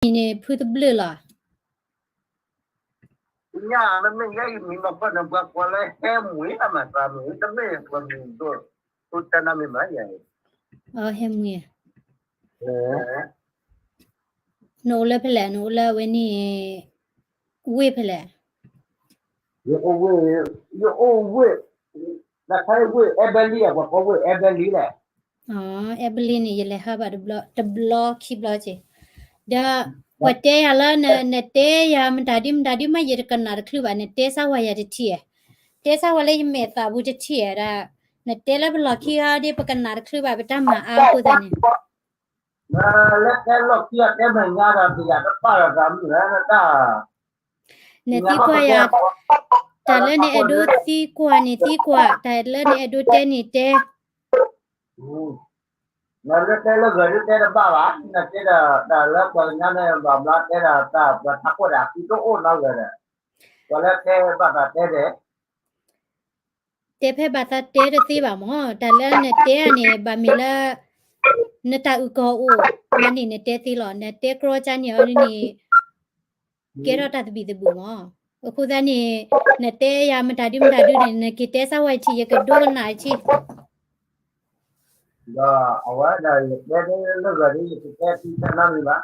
နမံၤန့ၣ်ဖုတဘျုးလီၤ. ညါလၢမ့ၢ်ယဲအံၤမံၤမၤကွၢ်န့ၣ် ပှၤကိးလၢဟဲမှံၤ အမၤသးမံၤ တမ့ၢ်ပှၤမံၤဒိၣ် ဖုတဲနမံၤမးယဲအံၤ ဟဲမှံၤ နအိၣ်လၢဖဲလဲၣ် နအိၣ်လၢအဝဲန့ၣ် ဝ့ၢ်ဖဲလဲၣ်. ယအိၣ်ဝ့ၢ်, ယအိၣ်ဝ့ၢ်, နခါဝ့ၢ်အဲဘဲလံ ပှၤကိးဝ့ၢ်အဲဘဲလံလဲၣ်. အဲဘဲလံန့ၣ် ယလဲၤဟးဘၣ်တဘျီ တဘျီခံဘျီက့ၤ, ဒီးပှၤတဲယၤလၢ နတဲယၤမတၤဒ်မတၤဒ်မး ယတကနၣ်တချုးဘၣ် နတဲစၢ်ဝဲယၤတထံၣ်ဧါ, တဲစၢ်ဝဲလၢယမဲာ်သးပူၤတထံၣ်ဧါဒီး နတဲလၢပလီၢ်ခံဟီဒီး ပကနၣ်တချုးဘၣ် ပတၢ်မၤအါအဃိသတးန့ၣ် လၢတဲလီၢ်ခံအတဲမဲာ်ညါဒီး ပယၤတဘၣ်ဒီးသးမုၢ်လၢနတၢ် နသံကွၢ်ယၤ တၢ်လၢနအဲၣ်ဒိးသံကွၢ်န့ၣ်သံကွၢ်, တၢ်လၢနအဲၣ်ဒိးတဲန့ၣ်တဲ. နလၢတဲလၢဂၤဒ်တဲတဘၣ်ဘၣ်, နတဲဒီး တၢ်လၢပှၤကညီန့ၣ် ဘၣ်ဘျါတဲဒီး တၢ်ပှၤထးခိၣ်ဒီး အသံတအိၣ်နီတဂၤဒီး ပှၤလၢတဲဘၣ်သးတဲဒီး တဲဖဲဘၣ်သးတဲတသ့ဘၣ်မၢ်, တၢ်လၢနတဲန့ၣ် ဘၣ်မ့ၢ်လၢ နတၢ်အုၣ်ကီၤအိၣ် မ့ၢ်န့ၣ်နတဲသ့လီၤ, နတဲကြီကါန့ၣ်အီၤဒ်န့ၣ် ကဲထီၣ်တၢ်သဘံၣ်သဘုၣ်မၢ်. အဃိသတးန့ၣ် နတဲယၤမတၤဒ်မတၤဒ်န့ၣ် နက့ၤတဲစၢ်ဝဲထံၣ် ယကဒိကနၣ်ထံၣ် ဒီးအဝဲဒၣ်ယတဲလၢဂၤဒ် ယကတဲသံတၢ်နီတမံၤဘၣ်.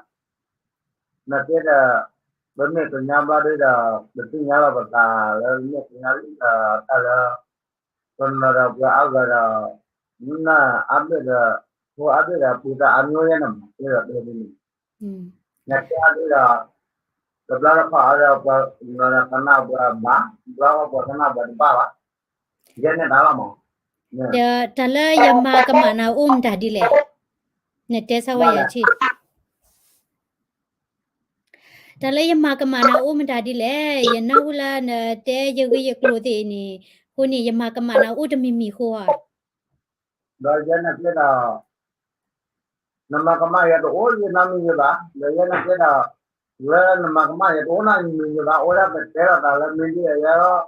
နတဲဒီး ပမ့ၢ်ကညီဘျီဒ်ဒီး ပသ့ၣ်ညါလီၤပသးလၢပမ့ၢ်ကညီလံဒီး တၢ်လၢ ပနီၤဒီးပှၤအါဂၤဒီး နအါဘ့ၣ်ဒီး ဖိအါဘ့ၣ်ဒီး ပူၤတၢ်အါမျိုးယဲန့ၣ်မး တဲဒီးတဲဒ်န့ၣ် နတဲအါဒ်ဒီး တဘျီတခီၣ်အါဒီး ပှၤကညီဒီးကနၣ်ပှၤဘၣ် ဘျီပှၤကနၣ်ပှၤတဘၣ်ဘၣ် ယဲန့ၣ်တၢ်လီၤမး. ဒီးတၢ်လၢယမၤကမၣ်နၤအိၣ်မတၤဒ်လဲၣ်, နတဲဆၢဝဲယၤထံၣ်. တၢ်လၢယမၤကမၣ်နၤအိၣ်မတၤဒ်လဲၣ်, ယနၢ်ဟူလၢနတဲယဂ့ၢ်ယကျိၤသ့ၣ်အံၤန့ၣ်, အဃိန့ၣ် ယမၤကမၣ်နၤအိၣ်တမံၤမံၤဃီဧါ. ဒီးယဲန့ၣ်ကဲဒီး နမၤကမၣ်ယၤတအိၣ်ယနီတမံၤယဘၣ်, ဒီးယဲန့ၣ်ကဲဒီး လၢနမၤကမၣ်ယၤတအိၣ်နီတမံၤယဘၣ်, အိၣ်ဒၣ်ပတဲလိာ်သးလၢမံၤဒ်အယဲလီၤ,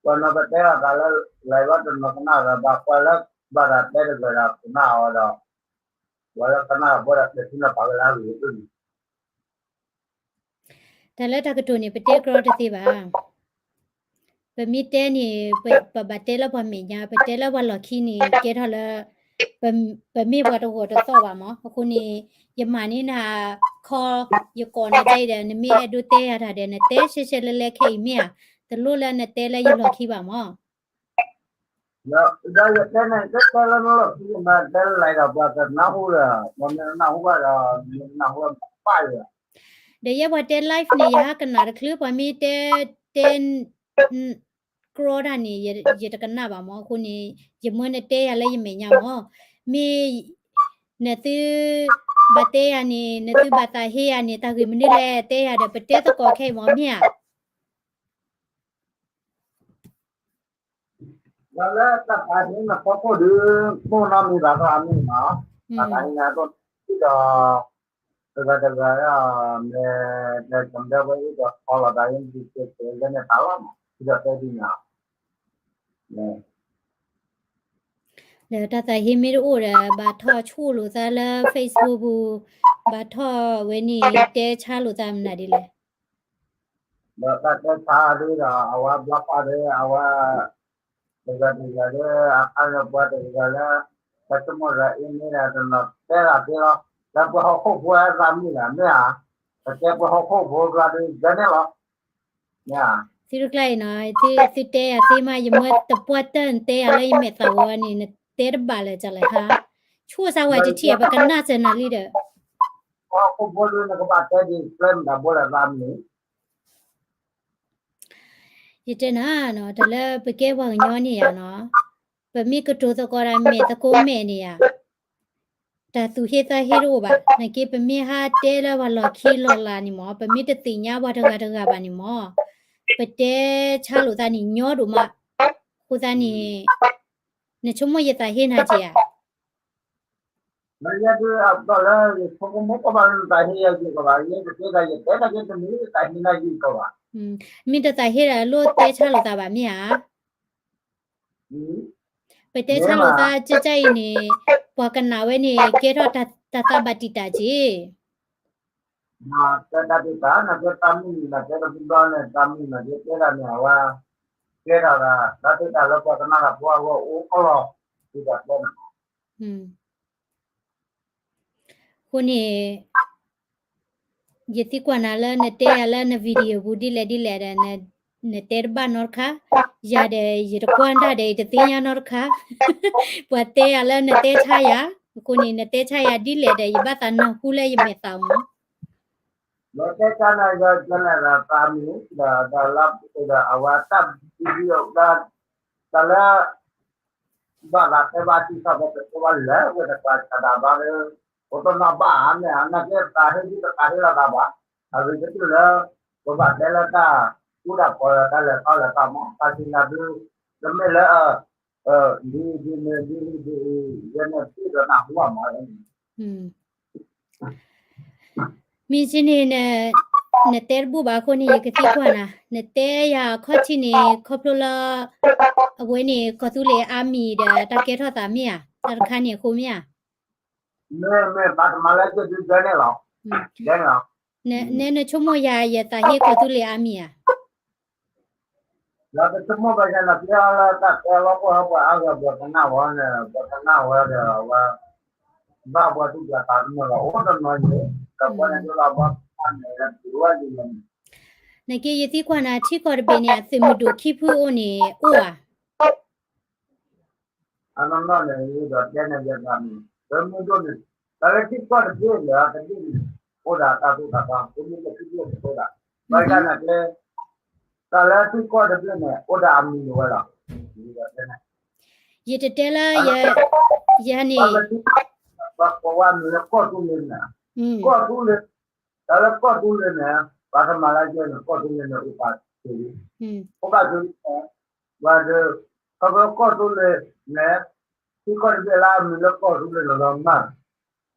ပှၤနီၤပတဲလိာ်သးလၢ လဲၤဘၣ်တနီၤကနၣ်ဒီး ဘၣ်ကွၢ်လၢဘၣ်သးတဲတဂၤဒီးကနၣ်အီၤဒီး ပှၤလၢကနၣ်ဘီဒီး တဲဆူနပာ်ကလၢအဂ့ၤဒ်န့ၣ် တၢ်လၢတၢ်ကတိၤန့ၣ် ပတဲကြီတသ့ဘၣ်. ပမ့ၢ်တဲန့ၣ် ပဘၣ်တဲလၢပှၤမဲာ်ညါ, ပတဲလၢပှၤလီၢ်ခံန့ၣ် ကဲထီၣ်လၢ ပမ့ၢ်ပှၤတဂီၤတသီၣ်ဘၣ်မၢ်. အဃိန့ၣ် ယမၤန့ၢ်နၤ call ယကိးနၤဒ်အံၤဒီး နမ့ၢ်အဲၣ်ဒိးတဲယၤတၢ်ဒီး နတဲရှဲရှဲလဲလဲခဲအံၤမ့ၢ်ဧါ, တလိၣ်လၢနတဲလၢယလီၢ်ခံဘၣ်မၢ်. ဒီးယတဲန့ၣ် တဲတဲလၢနလီၢ်ခံမး တဲလၢလဲၤဒီးပှၤတနၢ်ဟူဒီး ပှၤမ့ၢ်တနၢ်ဟူဘၣ်ဒီး မ့ၢ်တနၢ်ဟူဘၣ်ယၤ. ဒီးယဲပှၤတဲ live န့ၣ် ယဟးကနၣ်တချုး ပှၤမ့ၢ်တဲ တဲ ကြီတၢ်န့ၣ် ယတကနၣ်ဘၣ်မၢ်. အဃိန့ၣ် ယမၢနတဲယၤလၢယမဲာ်ညါမၢ်. မ့ၢ် နသု ဘၣ်တဲယၤန့ၣ် နသုဘၣ်သးဟ့ယၤန့ၣ် တၢ်ဂ့ၢ်မနုၤလဲၣ် တဲယၤဒီး ပတဲသကိးခဲအံၤမၢ် မ့ၢ်ဧါ. ဒီးလၢတၢ်သးဟ့နဖီခိၣ်ဒုး မိၢ်နီတမံၤဘၣ်သးမ့ၢ်မး, တၢ်သးဟ့နဒိၣ်ဒီး တဂၤတဂၤ မ့ၢ်ဒီးကမၣ်ဝဲအံၤဒီး ခီလီၤသးအံၤ ဒုးကဲကဲလၢန့ၣ်တၢ်လီၤမး ဒီးတဲဒ်န့ၣ် ဒီးတၢ်သးဟ့မ့ၢ်တအိၣ်ဒီး ဘၣ်ထီၣ်ဆိၣ်လိာ်သးလၢ Facebook ပူၤ, ဘၣ်ထီၣ်ဝဲန့ၣ် တဲဆါလိာ်သးမနုၤဒ်လဲၣ်. ဒီးတၢ်တဲဆါဒ်ဒီး အဝဲဘျီဃီဒီး အဝဲ တဂၤတဂၤလၢ အခါလၢပှၤတဂၤလၢ ပှၤဆိကမိၣ်ဒီးအံၤမ့ၢ်ဒီး တနီၤတဲလီၤသ့လီၤ, လၢပှၤဟီၣ်ခိၣ်ဖိအသးမုၢ်လၢ်မ့ၢ်ဧါ, ပတဲပှၤဟီၣ်ခိၣ်ဖိဘျီဒုး ယဲန့ၣ်လီၤ. သုတကျါအံၤနီၤ သုတဲယၤသ့မး ယမၢတပှၢ်တၢၢ် နတဲယၤလၢယမဲာ်သးဝဲန့ၣ် နတဲတဘၣ်လၢၤကလဲၣ်ဟါ, ဆိၣ်စၢ်ဝဲတထံၣ် ပကနၣ်စၢၤနၤလံဒီး ပှၤဟီၣ်ခိၣ်ဖိဒုး နကဘၣ်တဲဒ်ကျဲမတၤဘိလၢသးမုၢ် ယတဲနၤ တၢ်လၢပကဲပှၤကညီန့ၣ်ယၤနီၤ, ပမ့ၢ်ကတိၤသကိးတၢ်မဲာ်သကိးမဲာ်န့ၣ်ယၤ, တၢ်သူၣ်ဟ့သးဟ့တအိၣ်ဘၣ်. နာ်က့ပမ့ၢ်ဟးတဲလၢပှၤလီၢ်ခံလီၢ်လၤန့ၣ်မၢ်, ပမ့ၢ်တသ့ၣ်ညါပှၤတဂၤတဂၤဘၣ်န့ၣ်မၢ်, ပတဲဆါလိာ်သးန့ၣ်ညီဒိၣ်မး. အဃိသတးန့ၣ် နဆိကမိၣ်ယသးဟ့နၤက့ၤဧါ. ယဲဒုးအဘျီလၢယဆိကမိၣ်ကဘၣ်လၢနသးဟ့ယၤယံာ်ကီးဘၣ်, ယဲကတဲဒၣ်ယတဲတၢ်က့တမ့ၢ်သးဟ့နၤယံာ်ကီးဘၣ်. မ့ၢ်တသးဟ့ဒၣ်လိၣ်တဲဆါလိာ်သးဘၣ်မ့ၢ်ဧါ. ပတဲဆါလိာ်သးကၢ်ကၢ်အံၤန့ၣ် ပှၤကနၣ်ဝဲန့ၣ် ကဲထီၣ်တၢ်သးဘၣ်တံာ်တာ်က့ၤ တဲတၢ်သ့ၣ်တဖၣ် နကဲတၢ်မုၢ်နံၤ နကဲတဘျီဘျီန့ၣ် တၢ်မုၢ်နံၤ နကဲတဲတၢ်န့ၣ် အဝဲ ကဲထီၣ်ဒၣ် တၢ်သ့ၣ်တဖၣ်လၢပှၤကနၣ်တၢ်ဖိအဂီၢ်အိၣ်ကီလီၤ ဒ်တၢ်တဲန့ၣ် အဃိန့ၣ် ယသံကွၢ်နၤလၢနတဲယၤလၢန video ပူၤဒ်လဲၣ်ဒ်လဲၣ်ဒီး နတဲတဘၣ်နီတခါ, ယၤဒီး ယတကွၢ်တၢ်ဒီး ယတသ့ၣ်ညါနီတခါ, ပှၤတဲယၤလၢနတဲဆါယၤ, အဃိန့ၣ် နတဲဆါယၤဒ်လဲၣ်ဒီး ယဘၣ်သးနၢ်ဟူလၢယမဲာ်သးမး. လၢတဲဆါန့ၣ် ယကလဲၤဒီးသးမံၤ ဒီးလၢဒီးအဝဲတၢ် video ဒီး တၢ်လၢ ဘၣ်သးတဲဘၣ်တံၢ်ထီၣ်ဖဲတတဲဘၣ်လဲၤဝဲတပှၤတၢ်ဒၣ်ဘၣ်လၢ ပတနီၣ်ဘၣ်ဧါန့ၣ် နာ်က့သးဟ့ဒ်တသးဟ့လီၤသးဘၣ်, အဂ့ၢ်ကတၢၢ်လၢ ပဘၣ်တဲလၢတၢ်ကူတၢ်ဖးလၢတၢ်လဲၤထီၣ်လဲၤထီမး တၢ်စံးနၤဒု တမ့ၢ်လၢ ဒ်ဒ်န့ၣ်ဒ်ဒ်အံၤ ယဲန့ၣ်သ့ၣ်ဒီးနၢ်ဟူဘၣ်မး မ့ၢ်ကန့ၣ် နတဲတဘူၣ်ဘၣ်အဃိန့ၣ် ယကသံကွၢ်နၤ, နတဲယၤအခီၣ်ထံးန့ၣ် ခီဖျိလၢ အဝဲန့ၣ် ကီၢ်သူလ့ၤအါမံၤဒီး တၢ်ကဲထီၣ်သးမ့ၢ်ဧါ, တၢ်တခါန့ၣ်အဃိမ့ၢ်ဧါ. မ့ၢ်မ့ၢ်ဘၣ်တမၤလၢကဒုကဲန့ၣ်လီၤ, ကဲန့ၣ်လီၤ. နနဆိကမိၣ်ယၤ ယသးဟ့ကီၢ်သူလ့ၤအါမံၤဧါ. လၢပဆိကမိၣ်ဘၣ်ယၤန့ၣ် ပျဲလၢတၢ်တဲလီၤပှၤဟီပှၤအါဂၤ ပှၤကနၣ်ဝဲန့ၣ် ပှၤကနၣ်ဝဲဒီးအဝဲ ဘၣ်ပှၤသူၣ်ပှၤသးတမုာ်လီၤ အိၣ်တနီၤန့ၣ် ကပှၤန့ၣ်ဒ်လီၤဘၣ်န့ၣ် လၢပဝဲယံၤလီၤန့ၣ် နက့ယသံကွၢ်နၤ ထံကီၢ်တဘ့ၣ်န့ၣ် အသုးမုၢ်ဒိၣ်ခံဖုအိၣ်န့ၣ် အိၣ်ဧါ. အနီၢ်နီၢ်န့ၣ် ဒီးတဲန့ၣ်ယဲၢ်ဂၤန့ၣ် သုးမုၢ်ဒိၣ်န့ၣ် တၢ်လၢထံကီၢ်တဘ့ၣ်န့ၣ် တဘ့ၣ်န့ၣ် အိၣ်ဒၣ်တၢ်သူၣ်တၢ်သး သုးမုၢ်ဒိၣ်ခံဘ့ၣ်တဘ့ၣ်ဒၣ် ဘၣ်ဆၣ်န့ၣ်ကျဲ တၢ်လၢထံကီၢ်တဘ့ၣ်န့ၣ် အိၣ်ဒၣ်အမံၤန့ၣ်ဝဲလီၤ. ယတတဲလၢ ယၤန့ၣ် ပှၤကိးဝဲမံၤလၢကီၢ်သူလ့ၤန့ၣ် ကီၢ်သူလ့ၤ တၢ်လၢကီၢ်သူလ့ၤန့ၣ် ပှၤကမၤလၢယဲၢ်န့ၣ် ကီၢ်သူလ့ၤန့ၣ် အိၣ်ပာ်က့ၤ အိၣ်ပာ်က့ၤ ပှၤဒီး ခီဖျိကီၢ်သူလ့ၤန့ၣ် ထံကီၢ်တဘ့ၣ်လၢအမံၤလၢကီၢ်သူလ့ၤန့ၣ်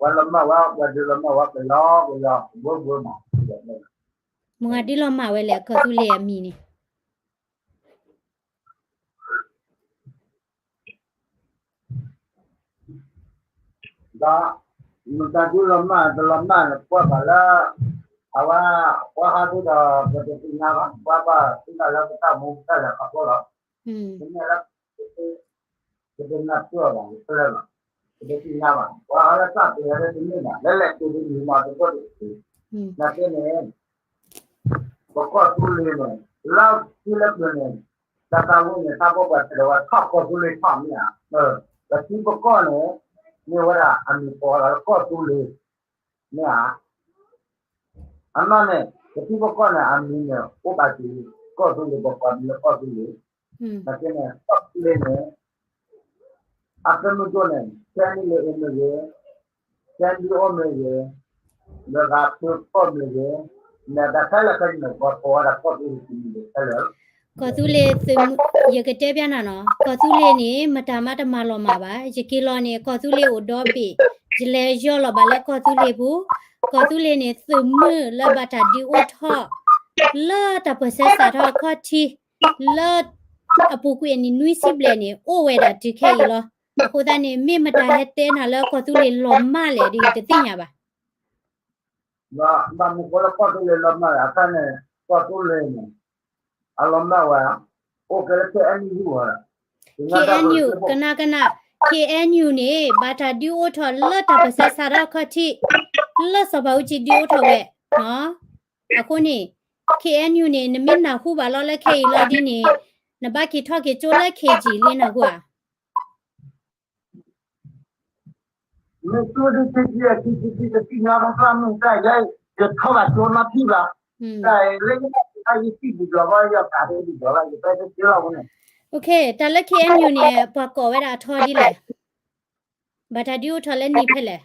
လီၤမၢ် ပှၤလီၤမၢ်ဝဲ ပှၤဒုးလီၤမၢ်ဝဲ ပယီၤပယီၤ ဘၢဘၢမး မ့ၢ်ဒ်လီၤမၢ်ဝဲလဲၣ် ကီၢ်သူလ့ၤအမံၤန့ၣ် ဒီး မတၤဒုးလီၤမၢ် တလီၤမၢ်န့ၣ် ကွၢ်ဘၣ်လၢ အဝဲ ပှၤဟးဒုးဒီး ပတသ့ၣ်ညါဘၣ် ပှၤဘၣ်သ့ၣ်ညါလၢပတၢ်မူပတၢ်လဲၤခီဖျိလီၤ. တမ့ၢ်လၢ ပတနၢ်ပၢၢ်ဘၣ် ပတသ့ၣ်ညါဘၣ် ပှၤဟးလၢတၢ်ပှဲၤလၢတမ့ၢ်ဘၣ် လဲၤလဲၤတုၤတမံၤမးတဘၣ်တသ့ နာ်က့န့ၣ် ပကီၢ်သူလ့ၤန့ၣ် လၢထံလၢပှဲၤန့ၣ် တၢ်သးဝံၣ်န့ၣ် တၢ်ဘိးဘၣ်တဲဒီးဝဲထီၣ်ကီၢ်သူလ့ၤထီၣ်မ့ၢ်ဧါ. ပထံပကီၢ်န့ၣ် မ့ၢ်ဝဲဒၣ်အမံၤကိးလီၤလၢကီၢ်သူလ့ၤ မ့ၢ်ဧါ. အနီၢ်န့ၣ် ပထံပကီၢ်န့ၣ် အမံၤန့ၣ် အိၣ်ဘၣ်က့ၤ ကီၢ်သူလ့ၤ ပကိးမံၤလၢကီၢ်သူလ့ၤ နာ်က့န့ၣ် ကီၢ်သူလ့ၤန့ၣ် အသုးမုၢ်ဒိၣ်န့ၣ် ခဲနံၣ်လၢအ့မ့ၢ်ဂ့ၤ ခဲနံၣ်အိၣ်မ့ၢ်ဂ့ၤ လၢဂၤပၢၤကီၢ်မ့ၢ်ဂ့ၤ မ့ၢ်ဒၣ်ခဲလၢာ်ခဲဆ့န့ၣ် ပှၤကိးဝဲဒၣ်ကီၢ်သူလ့ၤတမံၤန့ၣ်ခဲလၢာ် ကီၢ်သူလ့ၤသုးမုၢ် ယကတဲပျးနၤနီၤ ကီၢ်သူလ့ၤန့ၣ် မတၤမးတမၤလီၤမၢ်ဘၣ် ယက့ၤလီၤန့ၣ် ကီၢ်သူလ့ၤအိၣ်ဒီဘ့ၣ် ယလဲၤယီၢ်လီၤဘၣ်လၢကီၢ်သူလ့ၤပူၤ ကီၢ်သူလ့ၤန့ၣ် သုးမုၢ်လၢဘၣ်တၢ်ဒုးအိၣ်ထီၣ် လၢတၢ်ပၢၢ်ဆၢစးထီၣ်အခီၣ်ထံး လၢ အပူၤကွံာ်အနံၣ်နွံဆံဘျဲၣ်န့ၣ် အိၣ်ဝဲဒၣ်တုၤခဲအံၤလီၤ. အဃိသတးန့ၣ် မ့ၢ်မတၤဟဲတဲနၤလၢကီၢ်သူလ့ၤလီၤမၢ်လဲၣ်ဒီး ယတသ့ၣ်ညါဘၣ်. ဘၣ်မနုၤဃိလၢကီၢ်သူလ့ၤလီၤမၢ်လဲၣ် အခါန့ၣ် ကီၢ်သူလ့ၤန့ၣ် အလီၤမၢ်ဝဲ အိၣ်ကဲလၢ KNU ဝဲ KNU ကနၣ်ကနၣ် KNU န့ၣ် ဘၣ်တၢ်ဒုးအိၣ်ထီၣ်လၢတၢ်ပၢၢ်ဆၢစးထီၣ်အခီၣ်ထံး လၢစီၤပၤအူကၠံဒုးအိၣ်ထီၣ်ဝဲ အဃိန့ၣ် KNU န့ၣ် နမ့ၢ်နၢ်ဟူဘၣ်လီၤလၢခဲအံၤလီၤဒ်န့ၣ် နဘၣ်က့ၤထီၣ်က့ၤကၠိလၢ KG လံနၢ်ဟူဧါ. မ့ၢ်ကၠိဒ် KG အ KG တသ့ၣ်ညါဘၣ် မ့ၢ်တၢ်ယဲ ယထီၣ်ဘၣ်ကၠိနီတထံၣ်ဘၣ် တၢ်လၢယသ့ၣ်ညါယစံၣ်ဒ်ဘျီဘၣ် ယသးဒ်ဘျီဘၣ် ယပဲတကဲလီၤဝဲန့ၣ် တၢ်လၢ KNU န့ၣ် ပှၤကိးဝဲဒၣ်အထီဒ်လဲၣ် ဘၣ်တၢ်ဒုးအိၣ်ထီၣ်လၢနံၣ်ဖဲလဲၣ်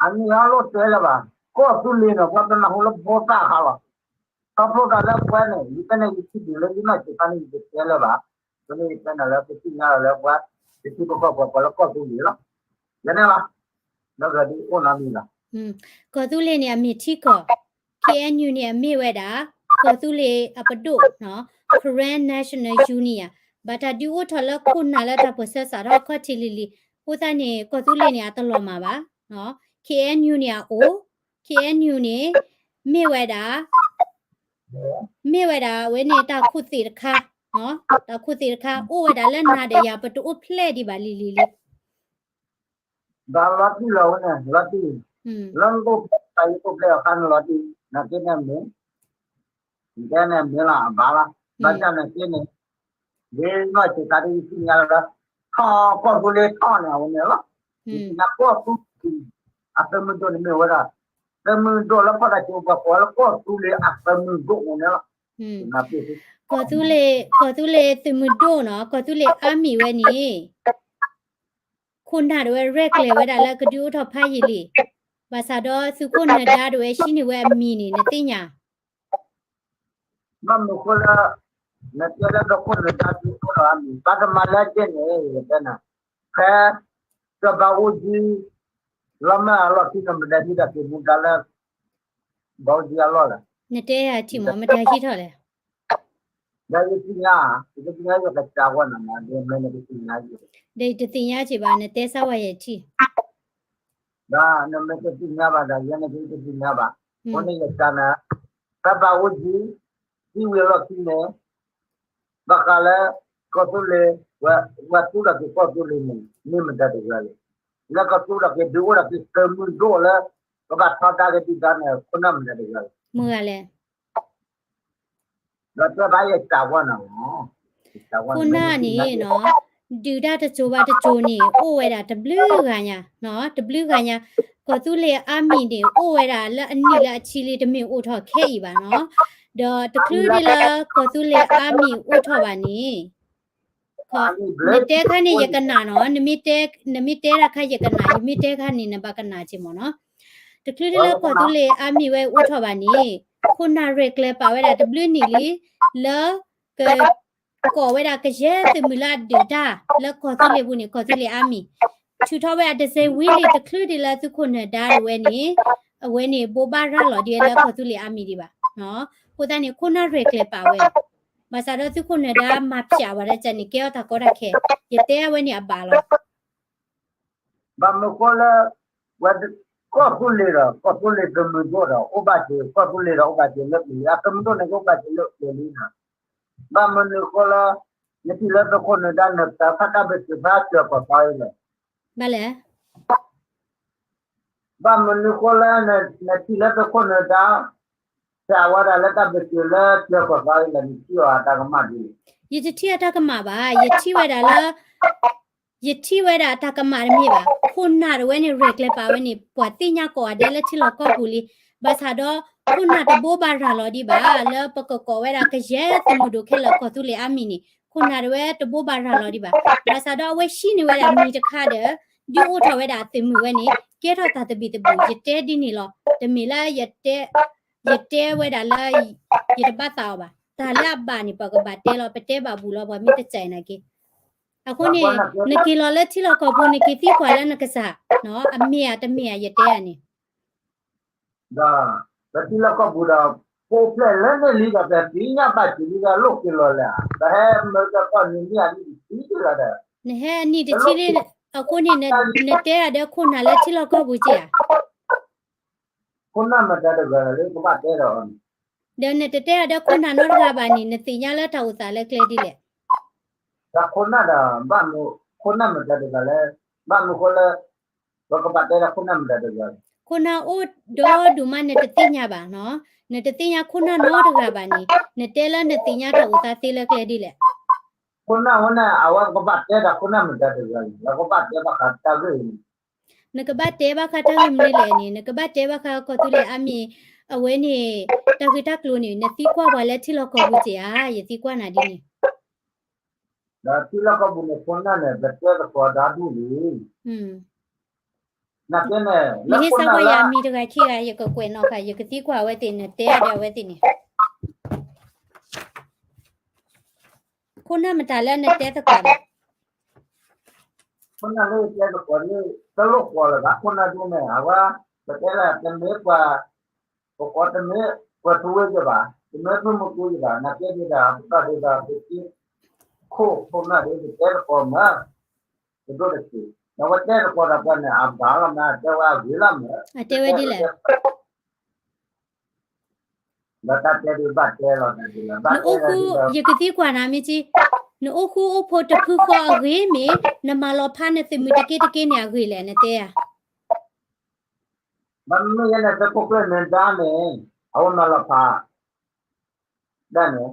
အနံၣ်ဟါလိၣ်တဲလၢၤဘၣ် ကီၢ်သူလ့ၤန့ၣ် ပှၤတနၢ်ဟူလၢဖိသၣ်အခါလီၤ ခီဖျိတၢ်လၢပှၤန့ၣ် ယတဲန့ၣ်ယထံၣ်ဒ်လၢယနီၢ်ဆံးခါန့ၣ် ယတတဲလၢၤဘၣ် ဖဲန့ၣ်ယတဲနၤလၢပသ့ၣ်ညါလီၤလၢပှၤ ယထံၣ်ပကီၢ်ပှၤကိးလၢကီၢ်သူလ့ၤလီၤ ယဲန့ၣ်လီၤ လၢဂၤဒ်အိၣ်နီတမံၤလီၤ ကီၢ်သူလ့ၤန့ၣ် အမ့ၢ်ထံကီၢ် KNU န့ၣ် အမ့ၢ်ဝဲဒၣ် ကီၢ်သူလ့ၤအပဒိၣ် Karen National Union ဘၣ်တၢ်ဒုးအိၣ်ထီၣ်လၢခိၣ်နၢ်လၢတၢ်ပၢၢ်ဆၢစးထီၣ်အခီၣ်ထံးလံၤလံၤ အဃိသတးန့ၣ် ကီၢ်သူလ့ၤန့ၣ် အတလီၤမၢ်ဘၣ် KNU န့ၣ်အအိၣ် ခ့ၣ်အဲၣ်ယူၣ်န့ၣ် မ့ၢ်ဝဲဒၣ် မ့ၢ်ဝဲဒၣ်အဝဲန့ၣ်တၢ်ခိၣ်သ့ၣ်တခါ, တၢ်ခိၣ်သ့ၣ်တခါ အိၣ်ဝဲဒၣ်လၢနၤဒီးယၤ ပတအိၣ်ဖျဲၣ်ဒံးဘၣ်လံၤလံၤလံၤ. ဒီးလီၤတံၢ်လီၤဝဲန့ၣ် လီၤတံၢ်, လၢနအိၣ်ဖျဲၣ်တၢ်အံၤ အိၣ်ဖျဲၣ်အခါန့ၣ်လီၤတံၢ်, နက့န့ၣ်မ့ၢ် နတဲန့ၣ်မ့ၢ်လီၤ အဘၣ်လီၤ, ဘၣ်ဆၣ်နက့န့ၣ် ဒ်နီၢ်စံးခါဒ်ယသ့ၣ်ညါလၢ ထီၣ်ကီၢ်သူလ့ၤထီၣ်န့ၣ် အဝဲန့ၣ်လီၤ. ယသ့ၣ်ညါကီၢ်သူလ့ၤ အသုးမုၢ်ဒိၣ်န့ၣ်မ့ၢ်ဝဲဒၣ် သုးမုၢ်ဒိၣ်လၢဖီၣ်တၢ်ကၠိပှၤကိးလၢကီၢ်သူလ့ၤအသုးမုၢ်ဒိၣ်အဝဲန့ၣ်လီၤ. ကီၢ်သူလ့ၤ ကီၢ်သူလ့ၤသုးမုၢ်ဒိၣ်နီၤ ကီၢ်သူလ့ၤအါမံၤဝဲန့ၣ် ခိၣ်နၢ်တဝဲရဲၣ်ကျဲၤဝဲဒၣ်လၢကဒုးအိၣ်ထီၣ်ဖးယံာ်လံ, ဘၣ်ဆၣ်ဒီးသုးခိၣ်နၢၤဒါတဝဲဟံးန့ၢ်ဝဲအမံၤန့ၣ် နသ့ၣ်ညါ ဘၣ်မနုၤဃိလၢ နတဲလၢသုးခိၣ်နၢၤဒါဒုးအိၣ်ထီၣ်အမံၤ ဘၣ်ကမၤလၢအကဲန့ၣ် ယတဲနၤ, ဖဲ ကဘၣ်အိၣ်ကံ လီၤမၢ်အလီၢ်ခံန့ၣ် မတၤဒုးတၢ်က့ၤမူဒါလၢ ဘၣ်အိၣ်ကံအလီၢ်လဲၣ်. နတဲယၤထံၣ်မး မတၤဟံးထီၣ်လဲၣ်. ဒီးယသ့ၣ်ညါ, ယတသ့ၣ်ညါယကစၢ်ဝဲနၤမး ဒ်မ့ၢ်နကသ့ၣ်ညါယၤ, ဒီးယတသ့ၣ်ညါစ့ၢ်ဘၣ် နတဲစၢ်ဝဲယထံၣ် ဒီးနမ့ၢ်တသ့ၣ်ညါဘၣ်ဒီး ယဲန့ၣ်က့တသ့ၣ်ညါဘၣ်. အဃိန့ၣ်ယကနၤ, ဖဲဘၣ်အိၣ်ကံ သံဝံၤအလီၢ်ခံန့ၣ် ဘၣ်ဃးလၢ ကီၢ်သူလ့ၤ ဝဲသူဒီးက့ၤကီၢ်သူလ့ၤန့ၣ် မ့ၢ်မတၤတဂၤလဲၣ်. လၢကီၢ်သူဒီးက့ၤဒုးအိၣ်ဒီးက့ၤသုးမုၢ်ဒိၣ်လၢ ကဘၣ်ထီဒါက့ၤဒုၣ်ဒါန့ၣ် ခိၣ်နၢ်မတၤတဂၤလဲၣ်. မတၤလဲၣ်. ဒီးတဲဘၣ်ယကစၢ်ဝဲနၤမး, ခိၣ်နၢ်န့ၣ်နီၤ, ဒုၣ်ဒါတစိၤဘၣ်တစိၤန့ၣ် အိၣ်ဝဲဒၣ်တဘျုးဂၤညါ, တဘျုးဂၤညါ, ကီၢ်သူလ့ၤအါမံၤန့ၣ် အိၣ်ဝဲဒၣ်လၢအနံၣ်လၢအဆံလံ တမ့ၢ်အိၣ်ထီၣ်ခဲအံၤဘၣ်နီၤ, ဒီးတချုးဒ်လၢ ကီၢ်သူလ့ၤအါမံၤအိၣ်ထီၣ်ဘၣ်န့ၣ် နတဲခါန့ၣ်ယကနၣ်နီၤ, နမ့ၢ်တဲတၢ်ခါယကနၣ်, ယမ့ၢ်တဲခါန့ၣ် နဘၣ်ကနၣ်က့မးနီၤ. တချုးဒ်လၢကီၢ်သူလ့ၤအါမံၤဝဲအိၣ်ထီၣ်ဘၣ်န့ၣ် ခိၣ်နၢ်ရဲၣ်ကျဲၤပာ်ဝဲဒၣ်တဘျုးနံၣ်လံ လၢ က ကိးဝဲဒၣ်ကယဲၢ်သုးမုၢ်လၢအဒုၣ်တၢ် လၢကီၢ်သူလ့ၤပူၤန့ၣ် ကီၢ်သူလ့ၤအါမံၤ ထုးထီၣ်ဝဲအတစဲးဝံၤလံ တချုးဒ်လၢသုးခိၣ်နၢၤဒါတဝဲန့ၣ် အဝဲန့ၣ်ဘိးဘၣ်ရၤလီၤဒ်ဝဲလၢကီၢ်သူလ့ၤအါမံၤဒံးဘၣ်. အဃိသတးန့ၣ် ခိၣ်နၢ်ရဲၣ်ကျဲၤပာ်ဝဲ ဘၣ်ဆၣ်ဒီးသုးခိၣ်နၢၤဒါမၤဖျါဝဲဒၣ်န့ၣ် ကဲထီၣ်တၢ်ကီတၢ်ခဲ ယတဲအဝဲန့ၣ်အဘၣ်လီၤ. ဘၣ်မနုၤဃိလၢ ဝဲ ကီၢ်သူလ့ၤဒီး ကီၢ်သူလ့ၤသုးမုၢ်ဒိၣ်ဒီး အိၣ်ဘၣ်စ့ၢ် ကီၢ်သူလ့ၤဒီးအိၣ်ဘၣ်စ့ၢ်လၢပျၢၤလံ အသုးမုၢ်ဒိၣ်န့ၣ်ကအိၣ်ဘၣ်စ့ၢ်လၢပျၢၤလံနီၤ. ဘၣ်မနုၤဃိလၢ ယထံၣ်လၢသုးခိၣ်နၢၤဒါန့ၣ် တၢ်ဖးတၢ်ဘၢၣ်စၢၤဖးစၢၤကီၢ်သးအံၤလဲၣ်. ဘၣ်လဲၣ်. ဘၣ်မနုၤဃိလၢ နထံၣ်လၢသုးခိၣ်နၢၤဒါ စံးဝဲဒၣ်လၢတၢ်ဘၢၣ်စၢၤလၢပျၢၤကီၢ်သးအံၤလဲၣ် နထံၣ်အီၤအတၢ်ကမၣ်ဒ်လဲၣ်. ယတထံၣ်အတၢ်ကမၣ်ဘၣ်, ယထံၣ်ဝဲဒၣ်လၢ ယထံၣ်ဝဲဒၣ်တၢ်ကမၣ်တမ့ၢ်ဘၣ်. ခိၣ်နၢ်တဝဲန့ၣ် ရဲၣ်ကျဲၤပာ်ဝဲန့ၣ် ပှၤသ့ၣ်ညါကိးဂၤဒဲးလၢထံလီၢ်ကီၢ်ပူၤလံ. ဘၣ်ဆၣ်ဒီး ခိၣ်နၢ်တဘိးဘၣ်ရၤလီၤဒံးဘၣ် လၢပကကိးဝဲဒၣ်ကယဲၢ်သုးမုၢ်ဒိၣ်ခဲလၢာ်ကီၢ်သူလ့ၤအါမံၤန့ၣ် ခိၣ်နၢ်တဝဲတဘိးဘၣ်ရၤလီၤဒံးဘၣ်. ဘၣ်ဆၣ်ဒီးအဝဲဟံးန့ၢ်ဝဲဒၣ်မံၤတခါဒီး ဒုးအိၣ်ထီၣ်ဝဲဒၣ်အသုးမုၢ်ဝဲန့ၣ် ကဲထီၣ်တၢ်သဘံၣ်သဘုၣ် ယတဲဒ်န့ၣ်လီၤ. တမ့ၢ်လၢ ယတဲဝဲဒၣ်လၢ ယတဘၣ်သးအီၤဘၣ်. တၢ်လၢအဘၣ်န့ၣ် ပကဘၣ်တဲလီၤ ပတဲဘၣ်ဘူးလီၤ ပှၤမ့ၢ်တစဲးနာ်က့. အဃိန့ၣ် နက့ၤလီၤလၢထံလီၢ်ကီၢ်ပူၤ နက့ၤသံကွၢ်လၢနကစၢ်, အမ့ၢ်ဧါတမ့ၢ်ဧါ ယတဲဧါန့ၣ် ဒီး ပထံလီၢ်ကီၢ်ပူၤဒီး ပအိၣ်ဖျဲၣ်လၢန့ၣ်လံဒီး ပသ့ၣ်ညါဘၣ်စ့ၢ်လံဒီး လိၣ်က့ၤလီၤလဲၣ်ဧါ. ပဟဲမၢကီၢ်နံၤမ့ၢ်အနံၣ်တဆံလီၤဒီး နဟဲအနံၣ်တဆံလံ, အဃိန့ၣ် နတဲဒၣ်ဒီးခိၣ်နၢ်လၢထံလီၢ်ကီၢ်ပူၤက့ဧါ. ခိၣ်နၢ်မတၤတဂၤလၢကဘၣ်တဲဒီးအီၤန့ၣ်, ဒီးနတတဲဒၣ်ဒီးခိၣ်နၢ်နီတဂၤဘၣ်န့ၣ် နသ့ၣ်ညါလၢတၢ်အိၣ်သးလၢကျဲဒ်လဲၣ်. ဒီးခိၣ်နၢ်ဒီး ဘၣ်မနုၤ ခိၣ်နၢ်မတၤတဂၤလဲၣ်, ဘၣ်မနုၤဃိလၢ ပကဘၣ်တဲဒီးခိၣ်နၢ်မတၤတဂၤလဲၣ်. ခိၣ်နၢ်အိၣ်ဒီဒူၣ်မး နတသ့ၣ်ညါဘၣ်နီၤ, နတသ့ၣ်ညါခိၣ်နၢ်နီတဂၤဘၣ်န့ၣ် နတဲလၢနသ့ၣ်ညါတၢ်အိၣ်သးသ့လၢကျဲဒ်လဲၣ်. ခိၣ်နၢ်ဝဲန့ၣ် အဝဲကဘၣ်တဲဒီးခိၣ်နၢ်မတၤတဂၤလဲၣ်, ပကဘၣ်တဲဘၣ်ဃးတၢ်ဂ့ၢ်န့ၣ် နကဘၣ်တဲဘၣ်ဃးတၢ်ဂ့ၢ်မနုၤလဲၣ်န့ၣ် နကဘၣ်တဲဘၣ်ဃးကီၢ်သူလ့ၤအါမံၤ အဝဲန့ၣ် တၢ်ဂ့ၢ်တၢ်ကျိၤန့ၣ် နသံကွၢ်ပှၤလၢထံလီၢ်ကီၢ်ပူၤက့ဧါ, ယသံကွၢ်နၤဒ်န့ၣ်. ဒီးထံလီၢ်ကီၢ်ပူၤန့ၣ် ခိၣ်နၢ်န့ၣ် ပတဲသကိးဒီဒူၣ်လံ. နကဲန့ၣ် နဟ့ၣ်စၢ်ကွၢ်ယၤမံၤတဂၤခံဂၤ ယကကွဲးနီၣ်ဃာ် ယကသံကွၢ်အဝဲသ့ၣ် နတဲအဒၣ်အဝဲသ့ၣ်န့ၣ် ခိၣ်နၢ်မတၤလၢနတဲသကိးန့ၣ် ခိၣ်နၢ်လၢယတဲသကိးန့ၣ် တလိၣ်ကိးလၢၤဘၣ် ခိၣ်နၢ်ဒ်န့ၣ် အဝဲ ပတဲလၢတမ့ၢ်ပှၤ ပကိးတမ့ၢ်ပှၤထူဝ့ယဘၣ်, တမ့ၢ်ဖုမူကူယဘၣ်, နကဲဒ်ဒီး ပကီၢ်ဒ်ဒီး ပက့ ခိၣ်ခိၣ်နၢ်ဒ် ပတဲသကိးမး, ပဒိၣ်တက့ၢ်, နဝဲတဲသကိးဒီးပှၤန့ၣ် အဘၣ်လီၤမး တဲဝဲအဂ့ၤလီၤမး, အတဲဝဲဒ်လဲၣ်. လၢတၢ်တဲဒုးဘၣ်တဲလီၤတၢ်ဒုးလၢဘၣ်တဲလီၤဒုးလၢ ယကသံကွၢ်နၤမ့ၢ်က့, နအိၣ်ဃူအိၣ်ဖိးတဖုဃီအဂ့ၤမ့ၢ် နမၤလီၤဖးနသုးမုၢ်တက့တက့န့ၣ်အဂ့ၤလဲၣ် နတဲဧါ. ဘၣ်မ့ၢ်ယဲန့ၣ် သုးခိၣ်ကျၢၢ်နၢၤဒါန့ၣ် အဝဲမၤလီၤဖး ဒၣ်န့ၣ်